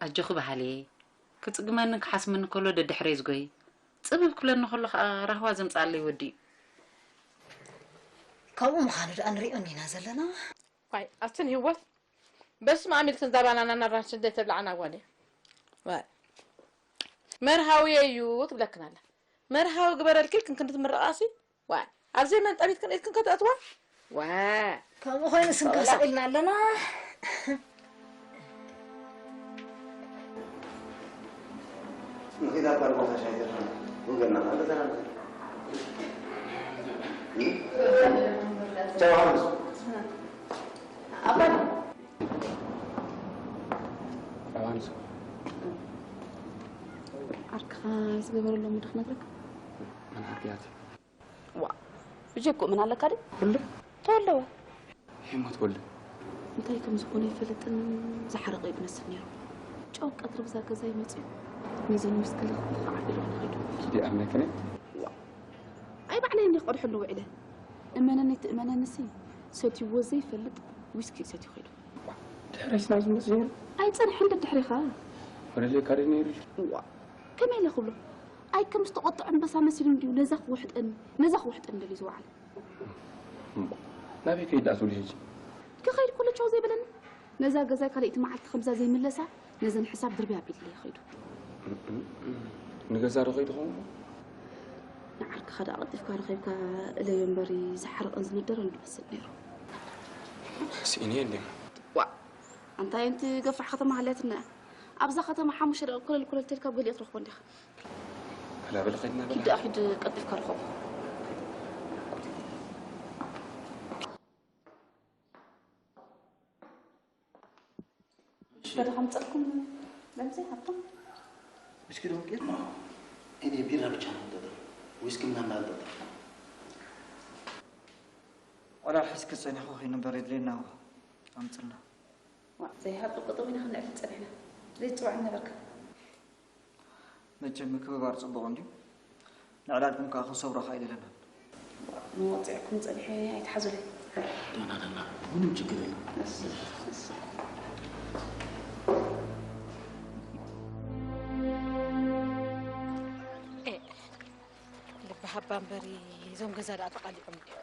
ኣጆኺ በሃሊ፣ ክጽግመንን ክሓስመኒ ከሎ ደድሕረይ ዝጎይ፣ ጽብብ ክብለኒ ከሎ ከኣ ራህዋ ዘምጽኣለይ ወዲ እዩ። ከምኡ ምዃኑ ደኣ ንሪኦ እንዲና ዘለና። ዋይ፣ ኣትን ህይወት፣ በስመ ኣብ ኢልክን እዛ ባናናን ኣራንሽን ዘይተብልዓና ጓል እያ። ዋይ፣ መርሃዊ እዩ ትብለክን ኣላ። መርሃዊ ግበረልኪ ኢልክን ክንዲ ትምርቓሲ፣ ዋይ፣ ኣብ ዘይመን ጠቢትክን ኢድክን ከተእትዋ? ዋ። ከምኡ ኮይኑ ስንካ ሰቕ ኢልና ኣለና። ንኺድ ኣብ ካልእ ቦታ ሻሂ ዘፍርና። ወገንና፣ ኣብ ገዛና ንኺድ። እ? ቻው፣ ሓሙስ። ኣባይ። ዮሃንስ። ዓርክኻ ዝገበረሎም ዶ ክነግረካ? መን ዓርኪ እያ? ዋ፣ ብጀክኡ ምን ኣለካ ድዩ? ኩሉ? ተወለወ። ይሞት ወልድ። እንታይ ከም ዝኾነ ኣይፈልጥን፣ ዝሓረቐ እዩ ዝመስል ነይሩ። ጨው ቀትሪ ብዛ ገዛ እዩ መፂኡ። ነዘን ምስ ክልተ ዓቢሉ ንኸይዱ። ኪዲ ኣምላክነ? ዋ፣ ኣይ ባዕለይ እንዲኽ ቀድሐሉ ውዒለ። እመነኒ ትእመነንሲ፣ ሰትይዎ ዘይፈልጥ ዊስኪ እዩ ሰትዩ ኸይዱ። ድሕረይ ስና ዝመፅእ ነይሩ? ኣይፀንሐን ደድሕሬኻ። ወለለይ ካደ ነይሩ ኢሉ። ዋ፣ ከመይ ኢለ ክብሎ? ኣይ ከም ዝተቖጥዐ ኣንበሳ መሲሉ እንድዩ ነዛ ክውሕጠኒ፣ ነዛ ክውሕጠኒ ደልዩ ዝወዓለ። እምባ፣ ናበይ ከይድ ደኣ ትብሊ ሕጂ? ክኸይድ ኩሉ ቻው ዘይበለኒ። ነዛ ገዛይ ካልኣይቲ መዓልቲ ከምዛ ዘይምለሳ፣ ነዘን ሕሳብ ድርብያ ኣቢልለይ ይኸይዱ። ንገዛ ዶ ከይዱ ኸውን? ንዓርክኻ ደኣ ቀልጢፍካ ረኺብካ እለዮ እምበሪ ዝሓረቐን ዝነደረን ዝመስል ነይሩ። ስኢነ እንድየ። ዋእ፣ ኣንታይ እንቲ ገፋሕ ከተማ ሃልያትና እያ። ኣብዛ ከተማ ሓሙሽተ ደቂቕ ኮለል ኮለል ተልካ ገሊኡ ትረኽቦ እንዲኻ። በላ በላ ከይድና በላ። ኪድ ደኣ ኪድ ቀልጢፍካ ርኸቦ። እሺ። ገለ ከምፀልኩም መምዘይ ሃብቶም እስኪ ዶ ቂር እኔ ቢራ ብቻ ነው የምጠጣው። ዊስኪ ምናምን አልጠጣም። ቆላ ሒዝኪ ጸኒኹ ከይንበር የድልየና እኮ። ኣምጽልና። ዋ፣ ዘይሃብ ቁጥብ ኢና ክንዕልል ጸኒሕና። ዘይጽዋዕ ነበርካ። መቸም ምክብባር ጽቡቕ እንድዩ። ንዕላልኩም ከኣ ክንሰብሮ ከኣ ኣይደለናን። ንወጽዕኩም ጸኒሐ ኣይትሓዙለይ። ደህና ደህና፣ ምንም ችግር የለም። እሺ፣ እሺ። ኤ፣ ልቢ ሃባ እምበሪ፣ እዞም ገዛ ደኣ ተቓሊዖም ድዮም?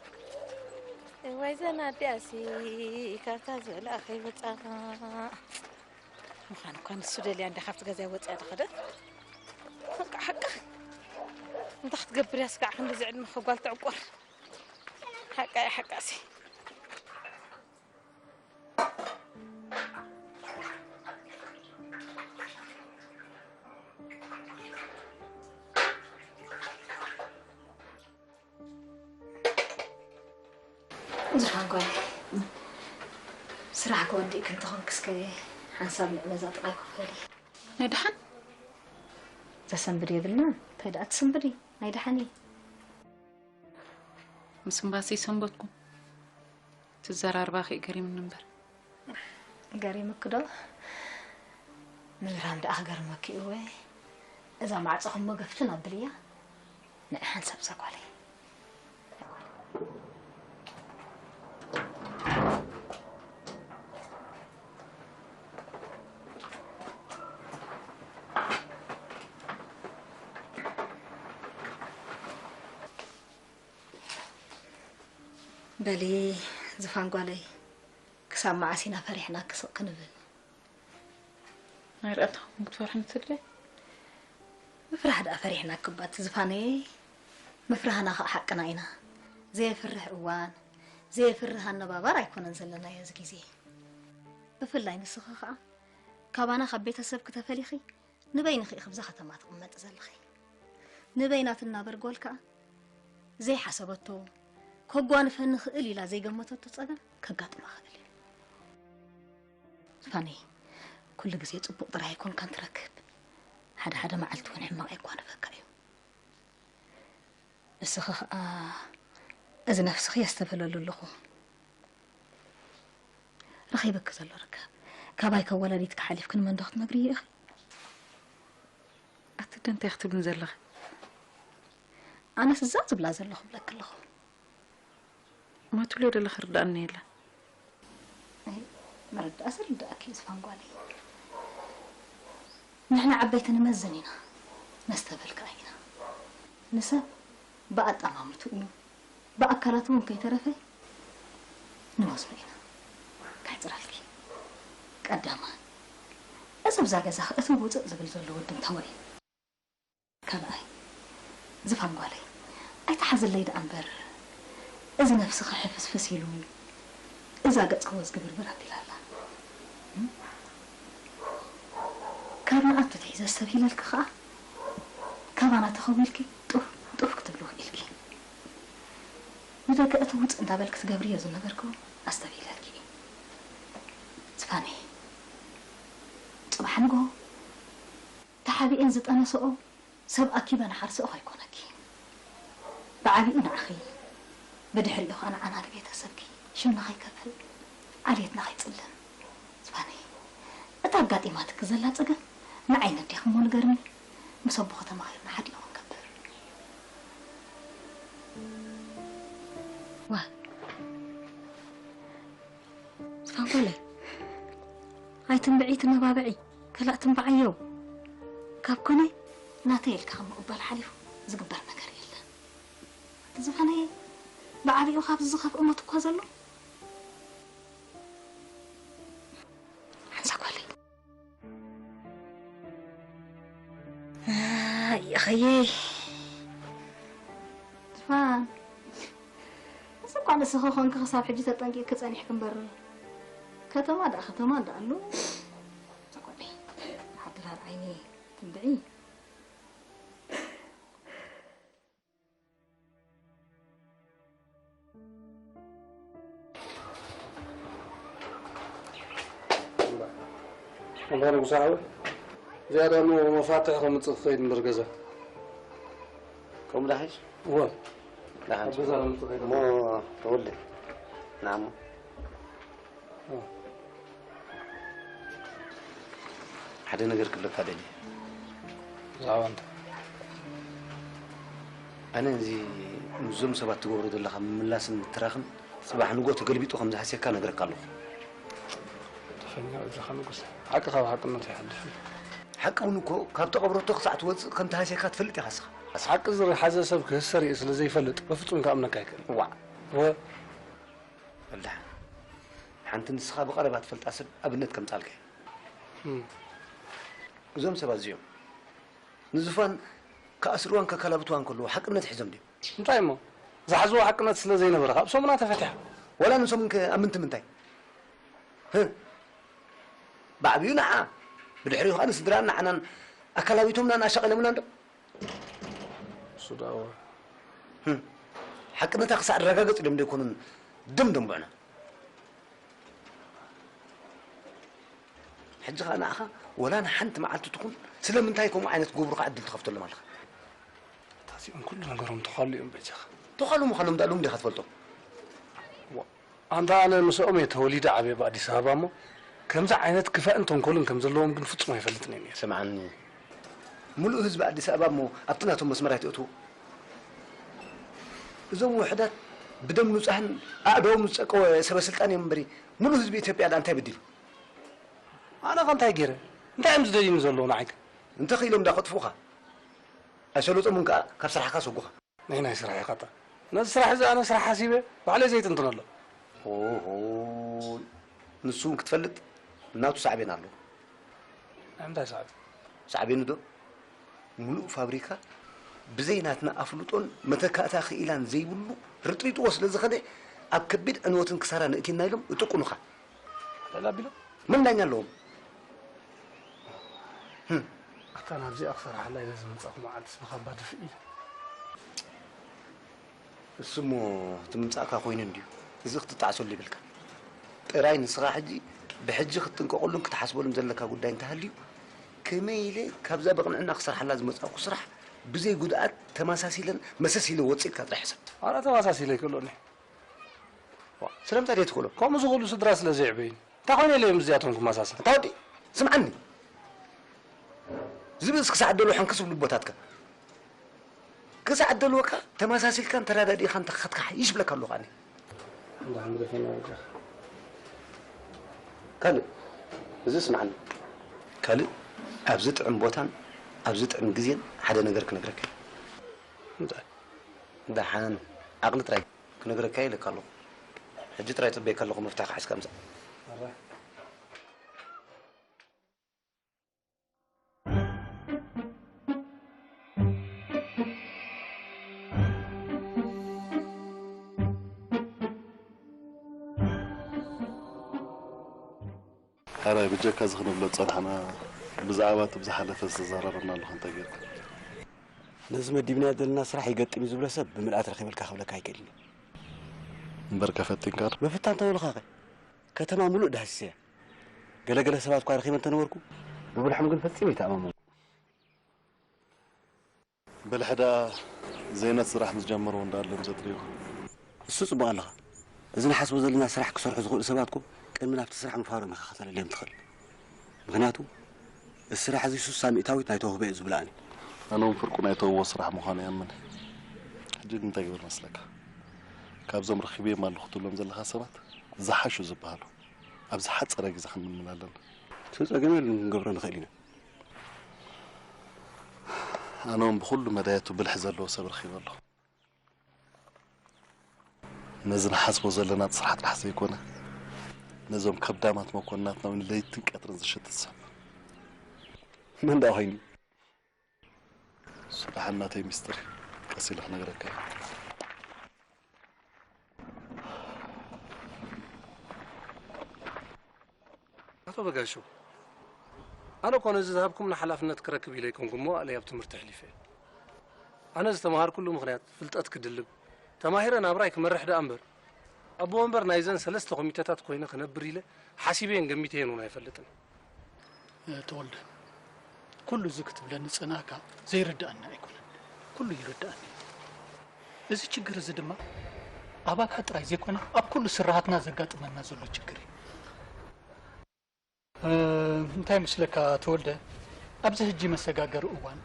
እዋይ ዘን ኣዲኣሲ ካብታ ዝበልኣ ከይወጻኻ። ምዃን እኳ ንሱ ደልያ እንዳ ካብቲ ገዛ ወጽያ ተኸደት። በቃ ሓቅኺ። እንታይ ክትገብር እያ ስጋዕ ክንድዚ ዕድመ ከጓል ተዕቆር። ሓቃ እያ ሓቃሲ። ዝሓንኳይ ስራሕ ክወዲእ ክንተኾንክስከ ሓንሳብ ንዕመዛ ጥራይ ክፈሊ ናይ ደሓን ዘሰንብድ የብልና እንታይ ደኣ ትስንብዲ ናይ ደሓን እዩ ምስ እምባሲ ሰንበትኩም ትዘራርባ ከይገሪምኒ እምበር ገሪምኪ ዶ ምዝራም ደኣ ክገርመኪ እወ እዛ ማዕጾ ክሞ ገፍትን ኣብልያ ንዓ ሓንሳብ እዛ ጓለይ በሊ ዝፋን ጓለይ ክሳብ መዓስ ኢና ፈሪሕናኪ ስቕ ክንብል ናይ ርኣታኹም ክትፈርሑ ንትደይ ምፍራሕ ደኣ ፈሪሕናኪ እባ እቲ ዝፋነየይ ምፍራህና ኸኣ ሓቅና ኢና ዘየፍርሕ እዋን ዘየፍርህ ኣነባባር ኣይኮነን ዘለናዮ እዚ ግዜ ብፍላይ ንስኺ ኸኣ ካባና ካብ ቤተሰብኪ ተፈሊኺ ንበይንኺ ኢኺ ብዛ ከተማ ትቕመጢ ዘለኺ ንበይና ትናበር ጓል ከኣ ዘይሓሰበቶ ከጓንፈኒ ክእል ኢላ ዘይገመተቶ ጸገም ከጋጥማ ክእል እዩ ዝፋነይ ኩሉ ግዜ ጽቡቕ ጥራይ ኣይኮንካን ትረክብ ሓደ ሓደ መዓልቲ እውን ሕማቕ የጓንፈካ እዩ ንስኺ ኸኣ እዚ ነፍስኺ የስተብህለሉ ኣለኹ ረኺብኪ ዘሎ ርካብ ካባይ ካብ ወላዲትኪ ሓሊፍኪ ንመን ዶ ክትነግርዮ ኢኺ ኣቲ ዶ እንታይ ክትብልኒ ዘለኺ ኣነስ እዛ ዝብላ ዘለኹ ብለኪ ኣለኹ ማትብልዮ ዘለኺ ርድኣኒ የለን መረዳእሲ ርድኣኪ እዩ ዝፋን ጓለይ ንሕና ዓበይቲ ንመዝን ኢና ነስተብህል ከኣ ኢና ንሰብ ብኣጠማምትኡ ብኣካላቱ እውን ከይተረፈ ንወስኖ ኢና ከሕፅረልኪ ቀዳማይ እዚ ብዛ ገዛ እቲ ውፅእ ዝብል ዘሎ ወዲ እንተወይ ካልኣይ ዝፋን ጓለይ ኣይትሓዝለይ ደኣ እምበር እዚ ነብስኺ ሕፍስፍስ ኢሉ እዛ ገፅኪ ወዝግብርብር ኣቢላ ኣላ ካብ ንኣቱ ትሒዘ ዝተብሂለልኪ ከዓ ካባና ተኸዊልኪ ጡፍ ጡፍ ክትብሊ ውዒልኪ ንደገ እቲ ውፅእ እንዳበልኪ ትገብርዮ ዝነበርኪ እውን ኣስተብሂለልኪ እዩ ዝፋነይ ፅባሕ ንግሆ ተሓቢኤን ዝጠነስኦ ሰብ ኣኪበ ንሓርስኦ ከይኮነኪ ብዓቢኡ ንዓኺ ብድሕሪኡ ኸዓ ንዓና ንቤተሰብኪ ሽምና ከይከፍእ ዓሌትና ከይፅልም ዝፋነይ እታ ኣጋጢማትኪ ዘላ ፀገም ንዓይ ነዲኽሞ ንገርኒ ምስ ኣቦ ከተማኺርና ሓዲኡ ክንገብር ዋ ዝፋንኮለይ ኣይትንብዒ ትነባብዒ ከላእ ትንብዓዮ ካብ ኮነ ናተይ ኢልካ ካብ ምቕባል ሓሊፉ ዝግበር ነገር የለን ዝኾነ ብዓቢኡ ካብዚ ዝኸፍእ ሞት እኳ ዘሎ ሓንሳ ጓለይ ኣያ ኸየይ ዝፋን፣ እዚ እኳ ንስኺ ኾንኪ ክሳብ ሕጂ ተጠንቂቕኪ ጸኒሕኪ እምበር፣ ከተማ ደኣ ከተማ ደኣ ኣሎ። ተቆኒ ሓድራር ዓይኒ ትንብዒ። እምበር ንጉስ ሓወይ፣ እዚኣ ደኣ እሞ መፋትሕ ከምጽእ ክኸይድ እምበር ገዛ። ከምኡ ዳሒሽ? እወ። ዳሓን ኣብ ገዛ ከምጽእ ከይድ እሞ እምበር። ተወልደ። ናሞ። እወ። ሓደ ነገር ክብለካ ደልየ። ብዛዕባ እንታይ? ኣነ እዚ ምስዞም ሰባት ትገብሮ ዘለኻ ምምላስን ምትራኽን፣ ጽባሕ ንግሆ ተገልቢጡ ከም ዝሃስየካ ነግረካ ኣለኹ። ተፈኛ በጃኻ ንጉስ፣ ሓቂ ካብ ሓቅነቱ ኣይሓልፍን። ሓቂ እውን እኮ ካብ ተቐብረቶ ክሳዕ ትወጽእ ከም ተሃስየካ ትፈልጥ ኢኻ ንስኻ። ሓቂ ዝሓዘ ሰብ ክህሰር እየ ስለ ዘይፈልጥ፣ በፍጹም ክኣምነካ ኣይክእልን። ዋዕ። ወ- በል ደሓን። ሓንቲ ንስኻ ብቐረባ ትፈልጣ ሰብ ኣብነት ከምጻልካ እየ። እም። እዞም ሰባት እዚኦም ንዙፋን ክኣስርዋን ከከላብትዋን ከለዉ ሓቅነት ሒዞም ድዮም? እንታይ እሞ? ዝሓዝዎ ሓቅነት ስለ ዘይነበረ ካብ ሰሙና ተፈቲሓ። ዋላ ንሶም እንከ ኣብ ምንታይ ምንታይ? ህህ። ብዓብዩ ንዓ፣ ብድሕሪኡ ኸኣ ንስድራን ንዓናን ኣካላዊቶምናን ኣሻቒሎምናን ዶ? እሱ ደኣ እወ። ህም። ሓቅነታ ክሳዕ ኣረጋገጽ ኢሎም ዶ ኣይኮኑን ደም ደንቡዕና? ሕጂ ኸኣ ንዓኻ ወላ ንሓንቲ መዓልቲ ትኹን ስለምንታይ ከምኡ ዓይነት ክገብሩኻ ዕድል ትኸፍተሎም ኣለኻ? ኣታ እዚኦም ኩሉ ነገሮም ተዃሉ እዮም በጃኻ። ተዃሉ ምዃኖም ደኣ ሎም ዲኻ ትፈልጦም? ዋ፣ ኣንታ ኣነ ምስኦም እየ ተወሊደ ዓብየ ብኣዲስ ኣበባ እሞ፣ ከምዚ ዓይነት ክፋእን ተንኮልን ከም ዘለዎም ግን ፍጹም ኣይፈልጥን እየ ነይረ። ስምዓኒ፣ ምሉእ ህዝቢ ኣዲስ ኣበባ እሞ ኣብቲ ናቶም መስመር ኣይትእትዎ። እዞም ውሑዳት ብደም ንጹሃን ኣእዳዎም ዝጸቀወ ሰበ ስልጣን እዮም እምበሪ፣ ምሉእ ህዝቢ ኢትዮጵያ ደኣ እንታይ በዲሉ? ኣነ ኸ እንታይ ገይረ? እንታይ እዮም ዝደልዩኒ ዘለዉ ንዓይ ከ? እንተኽኢሎም ደኣ ከጥፍኡኻ። ኣይሰለጦምን ከኣ ካብ ስራሕካ ሰጉኻ። ናይ ናይ ስራሕ ኢኻ እታ። ነዚ ስራሕ እዚ ኣነ ስራሕ ሓሲበ ባዕለይ ዘይጥንጥነሉ። ኦሆ፣ ንሱ እውን ክትፈልጥ ናቱ ሳዕቤን ኣለዎ። ናይ ምንታይ ሳዕቤን? ሳዕቤኑ ዶ? ምሉእ ፋብሪካ ብዘይ ናትና ኣፍልጦን መተካእታ ክኢላን ዘይብሉ ርጥሪጥዎ ስለ ዝኸደ ኣብ ከቢድ ዕንወትን ክሳራን እእቲና ኢሎም እጥቁኑኻ። ልዕሊ ኣቢሎም? መን ዳኛ ኣለዎም? ህም። ኣታ ናብዚኣ ክሰርሓላ ኢለ ዝመጻኹ መዓልቲ ስብኻ እባ ድፍእ ኢለ። እሱ እሞ እቲ ምምጻእካ ኮይኑ እንድዩ። እዚ ክትጣዕሰሉ ይብልካ። ጥራይ ንስኻ ሕጂ ብሕጂ ክትጥንቀቐሉን ክትሓስበሉን ዘለካ ጉዳይ እንተሃልዩ፣ ከመይ ኢለ ካብዛ ብቕንዕና ክሰርሓላ ዝመጻእኩ ስራሕ ብዘይ ጉድኣት ተመሳሲለን መሰስ ኢለ ወጺእካ ጥራሕ ሕሰብ። ኣነ ተመሳሲለ ኣይክእሎን እየ። ዋ፣ ስለምንታይ ደይ ትኽእሎ? ከምኡ ዝኽእሉ ስድራ ስለ ዘይዕበዩኒ። እንታይ ኮይነ ኢለ እዮም እዚኣቶም ክመሳሰል? ኣታ ወዲ፣ ስምዓኒ። ዝብእስ ክሳዕ ደሎ ሓንክስ ብልቦታትካ። ክሳዕ ደልወካ ተመሳሲልካን ተረዳዲእኻን ተኻትካ ሓይሽ ብለካ ኣለኹ ኣነ። እንዳ ሓምድ ኸና ወጃኻ። ካልእ፣ እዚ ስምዓኒ። ካልእ፣ ኣብዚ ጥዕም ቦታን ኣብዚ ጥዕም ግዜን ሓደ ነገር ክነግረካ እየ። እንታይ? ደሓን፣ ዓቕሊ ጥራይ ክነግረካ እየ ኢለካ ኣለኹ። ሕጂ ጥራይ ጽበየካ ኣለኹ፣ መፍትሒ ክሓዝካ ምጻእ። ኣረ። ሕራይ፣ ብጀካ እዚ ክንብሎ ዝጸናሕና፣ ብዛዕባ እቲ ብዝሓለፈ ዝተዘራረብና ኣለኹ እንታይ ጌርካ? ነዚ መዲብናዮ ዘለና ስራሕ ይገጥም እዩ ዝብሎ ሰብ ብምልኣት ረኺበልካ ክብለካ ኣይክእልን እየ። እምበርከ ፈቲንካ ዶ? ምፍታን ተበልኻኸ? ከተማ ምሉእ ዳህሲሰያ። ገለገለ ሰባት እኳ ረኺበ እንተነበርኩ፣ ብብልሖም ግን ፈጺመ ኣይተኣማመንኩ። በልሐ ደኣ ዘይነት ስራሕ ምስ ጀመሩ እንዳሎም ዘጥርዩ። እሱ ጽቡቕ ኣለኻ። እዚ ንሓስቦ ዘለና ስራሕ ክሰርሑ ዝኽእሉ ሰባት እኮ ቅድሚ ናብቲ ስራሕ ምፍሃሮም ኢኻ ከተለልዮም ትኽእል። ምኽንያቱ፣ እዚ ስራሕ እዚ ሱሳ ሚእታዊት ናይ ተውህቦ እዩ ዝብላዕን። ኣነ እውን ፍርቁ ናይ ተውህቦ ስራሕ ምዃኑ እየ ኣምን። ሕጂ ግን እንታይ ግበር መስለካ? ካብዞም ረኺበዮም ኣለኹ ትብሎም ዘለኻ ሰባት ዝሓሹ ዝበሃሉ ኣብ ዝሓጸረ ግዜ ክንምልምል ኣለና። እቲ ጸገም የለን፣ ክንገብሮ ንኽእል ኢና። ኣነ እውን ብኹሉ መዳያቱ ብልሒ ዘለዎ ሰብ ረኺበ ኣለኹ። ነዚ ንሓስቦ ዘለና ስራሕ ጥራሕ ዘይኮነ፣ ነዞም ከብዳማት መኮንናትና እውን ለይትን ቀትርን ዝሸትት ሰብ። መን ደኣ ኮይኑ? ስብሓን ናተይ ሚስጥር እዩ። ቀስ ኢለ ክነግረካ እየ። ኣቶ በጋሾ፣ ኣነ እኮ ነዚ ዝሃብኩምኒ ሓላፍነት ክረክብ ኢለ ኣይኮንኩን መዋእለይ ኣብ ትምህርቲ ኣሕሊፈ። ኣነ ዝተምሃርኩሉ ምኽንያት ፍልጠት ክድልብ፣ ተማሂረ ናብራይ ክመርሕ ደኣ እምበር፣ ኣቦ ወንበር ናይዘን ሰለስተ ኮሚተታት ኮይነ ክነብር ኢለ ሓሲበየን ገሚተየን እውን ኣይፈልጥን። ተወልደ፣ ኩሉ እዚ ክትብለኒ ዝጸናሕካ ዘይርድኣኒ ኣይኮነን። ኩሉ ይርድኣኒ። እዚ ችግር እዚ ድማ ኣባካ ጥራይ ዘይኮነ ኣብ ኩሉ ስራሃትና ዘጋጥመና ዘሎ ችግር እዩ። እ፣ እንታይ ምስለካ ተወልደ፣ ኣብዚ ሕጂ መሰጋገሪ እዋን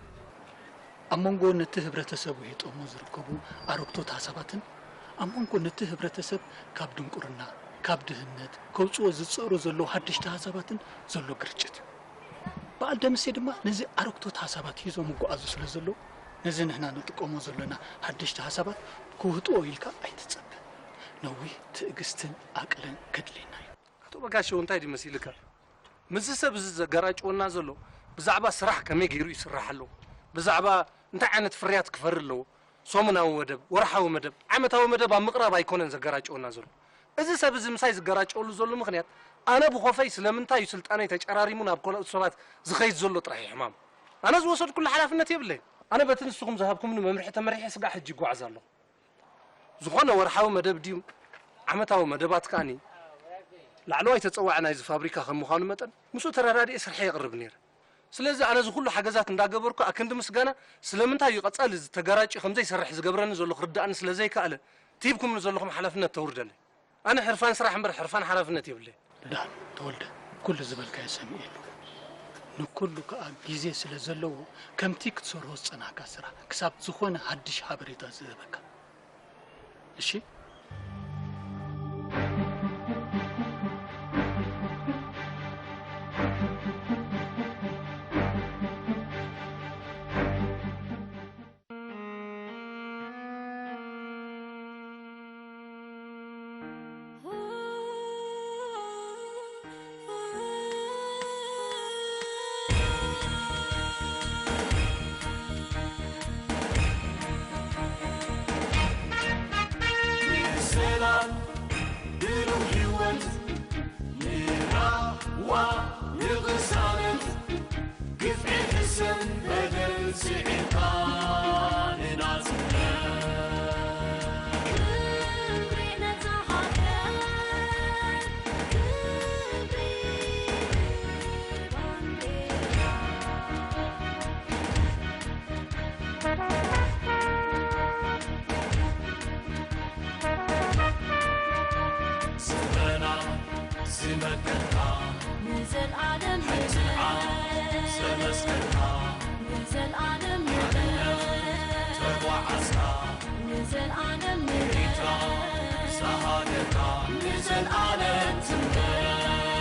ኣብ መንጎ ነቲ ህብረተሰብ ውሒጦሞ ዝርከቡ ኣረግቶት ሃሳባትን ኣብ መንጎ ነቲ ህብረተሰብ ካብ ድንቁርና፣ ካብ ድህነት ከውፅኦ ዝፅእሩ ዘለዉ ሓደሽቲ ሃሳባትን ዘሎ ግርጭት። በዓል ደምሴ ድማ ነዚ ኣረግቶት ሃሳባት ሒዞም ይጓዓዙ ስለ ዘለዉ፣ ነዚ ንሕና ንጥቀሞ ዘለና ሓደሽቲ ሃሳባት ክውህጥዎ ኢልካ ኣይትጸበ። ነዊህ ትዕግስትን ዓቅልን ከድልየና እዩ። ኣቶ በጋሻው እንታይ ድዩ መሲልካ? ምስዚ ሰብ እዚ ዘጋራጭወና ዘሎ ብዛዕባ ስራሕ ከመይ ገይሩ ይስራሕ ኣሎ፣ ብዛዕባ እንታይ ዓይነት ፍርያት ክፈሪ ኣለዎ፣ ሰሙናዊ መደብ፣ ወርሓዊ መደብ፣ ዓመታዊ መደብ ኣብ ምቕራብ ኣይኮነን ዘጋራጭወና ዘሎ። እዚ ሰብ እዚ ምሳይ ዝጋራጨወሉ ዘሎ ምኽንያት ኣነ ብኾፈይ ስለምንታይ እዩ ስልጣነይ ተጨራሪሙ ናብ ካልኦት ሰባት ዝኸይድ ዘሎ ጥራሕ እዩ ሕማሙ። ኣነ ዝወሰድኩሉ ሓላፍነት የብለይን። ኣነ በቲ ንስኹም ዝሃብኩምኒ መምርሒ ተመሪሐ ስጋዕ ሕጂ ይጓዓዝ ኣለኹ። ዝኾነ ወርሓዊ መደብ ድዩ ዓመታዊ መደባት ከኣኒ ላዕለዋይ ተጸዋዒ ናይዚ ፋብሪካ ከም ምዃኑ መጠን ምስኡ ተረዳዲኤ ስርሐይ የቕርብ ነይረ። ስለዚ ኣነ እዚ ኩሉ ሓገዛት እንዳገበርኩ ኣክንዲ ምስጋና ስለምንታይ እዩ ቀጻሊ እዚ ተጋራጭ ከም ዘይሰርሕ ዝገብረኒ ዘሎ ክርድኣኒ ስለ ዘይከኣለ እቲ ሂብኩምኒ ዘለኹም ሓላፍነት ተውርደለይ። ኣነ ሕርፋን ስራሕ እምበር ሕርፋን ሓላፍነት የብለይን። ዳን ተወልደ፣ ኩሉ ዝበልካዮ ሰሚዐ ኣለኹ። ንኩሉ ከኣ ግዜ ስለ ዘለዎ ከምቲ ክትሰርሆ ዝጸናሕካ ስራሕ ክሳብ ዝኾነ ሓድሽ ሓበሬታ ዝህበካ። እሺ? ሰላም ብሩህ ህይወት ንራዋ ንቕሳነት ግፍዒ ሕሰም በደል ስዒርካ ንናጽነት። ክብሪ ነታ ሃገር፣ ክብሪ ባንዴራ። ስምረና ዝመከርካ ንዘልኣለም ሓይልኻ ንበር። ዘመስከርካ ንዘልኣለም ንበር። ሓርነት ተጓዓዝካ ንዘልኣለም ንበር። ኤርትራ ሳሃገርካ ንዘልኣለም ትንበር።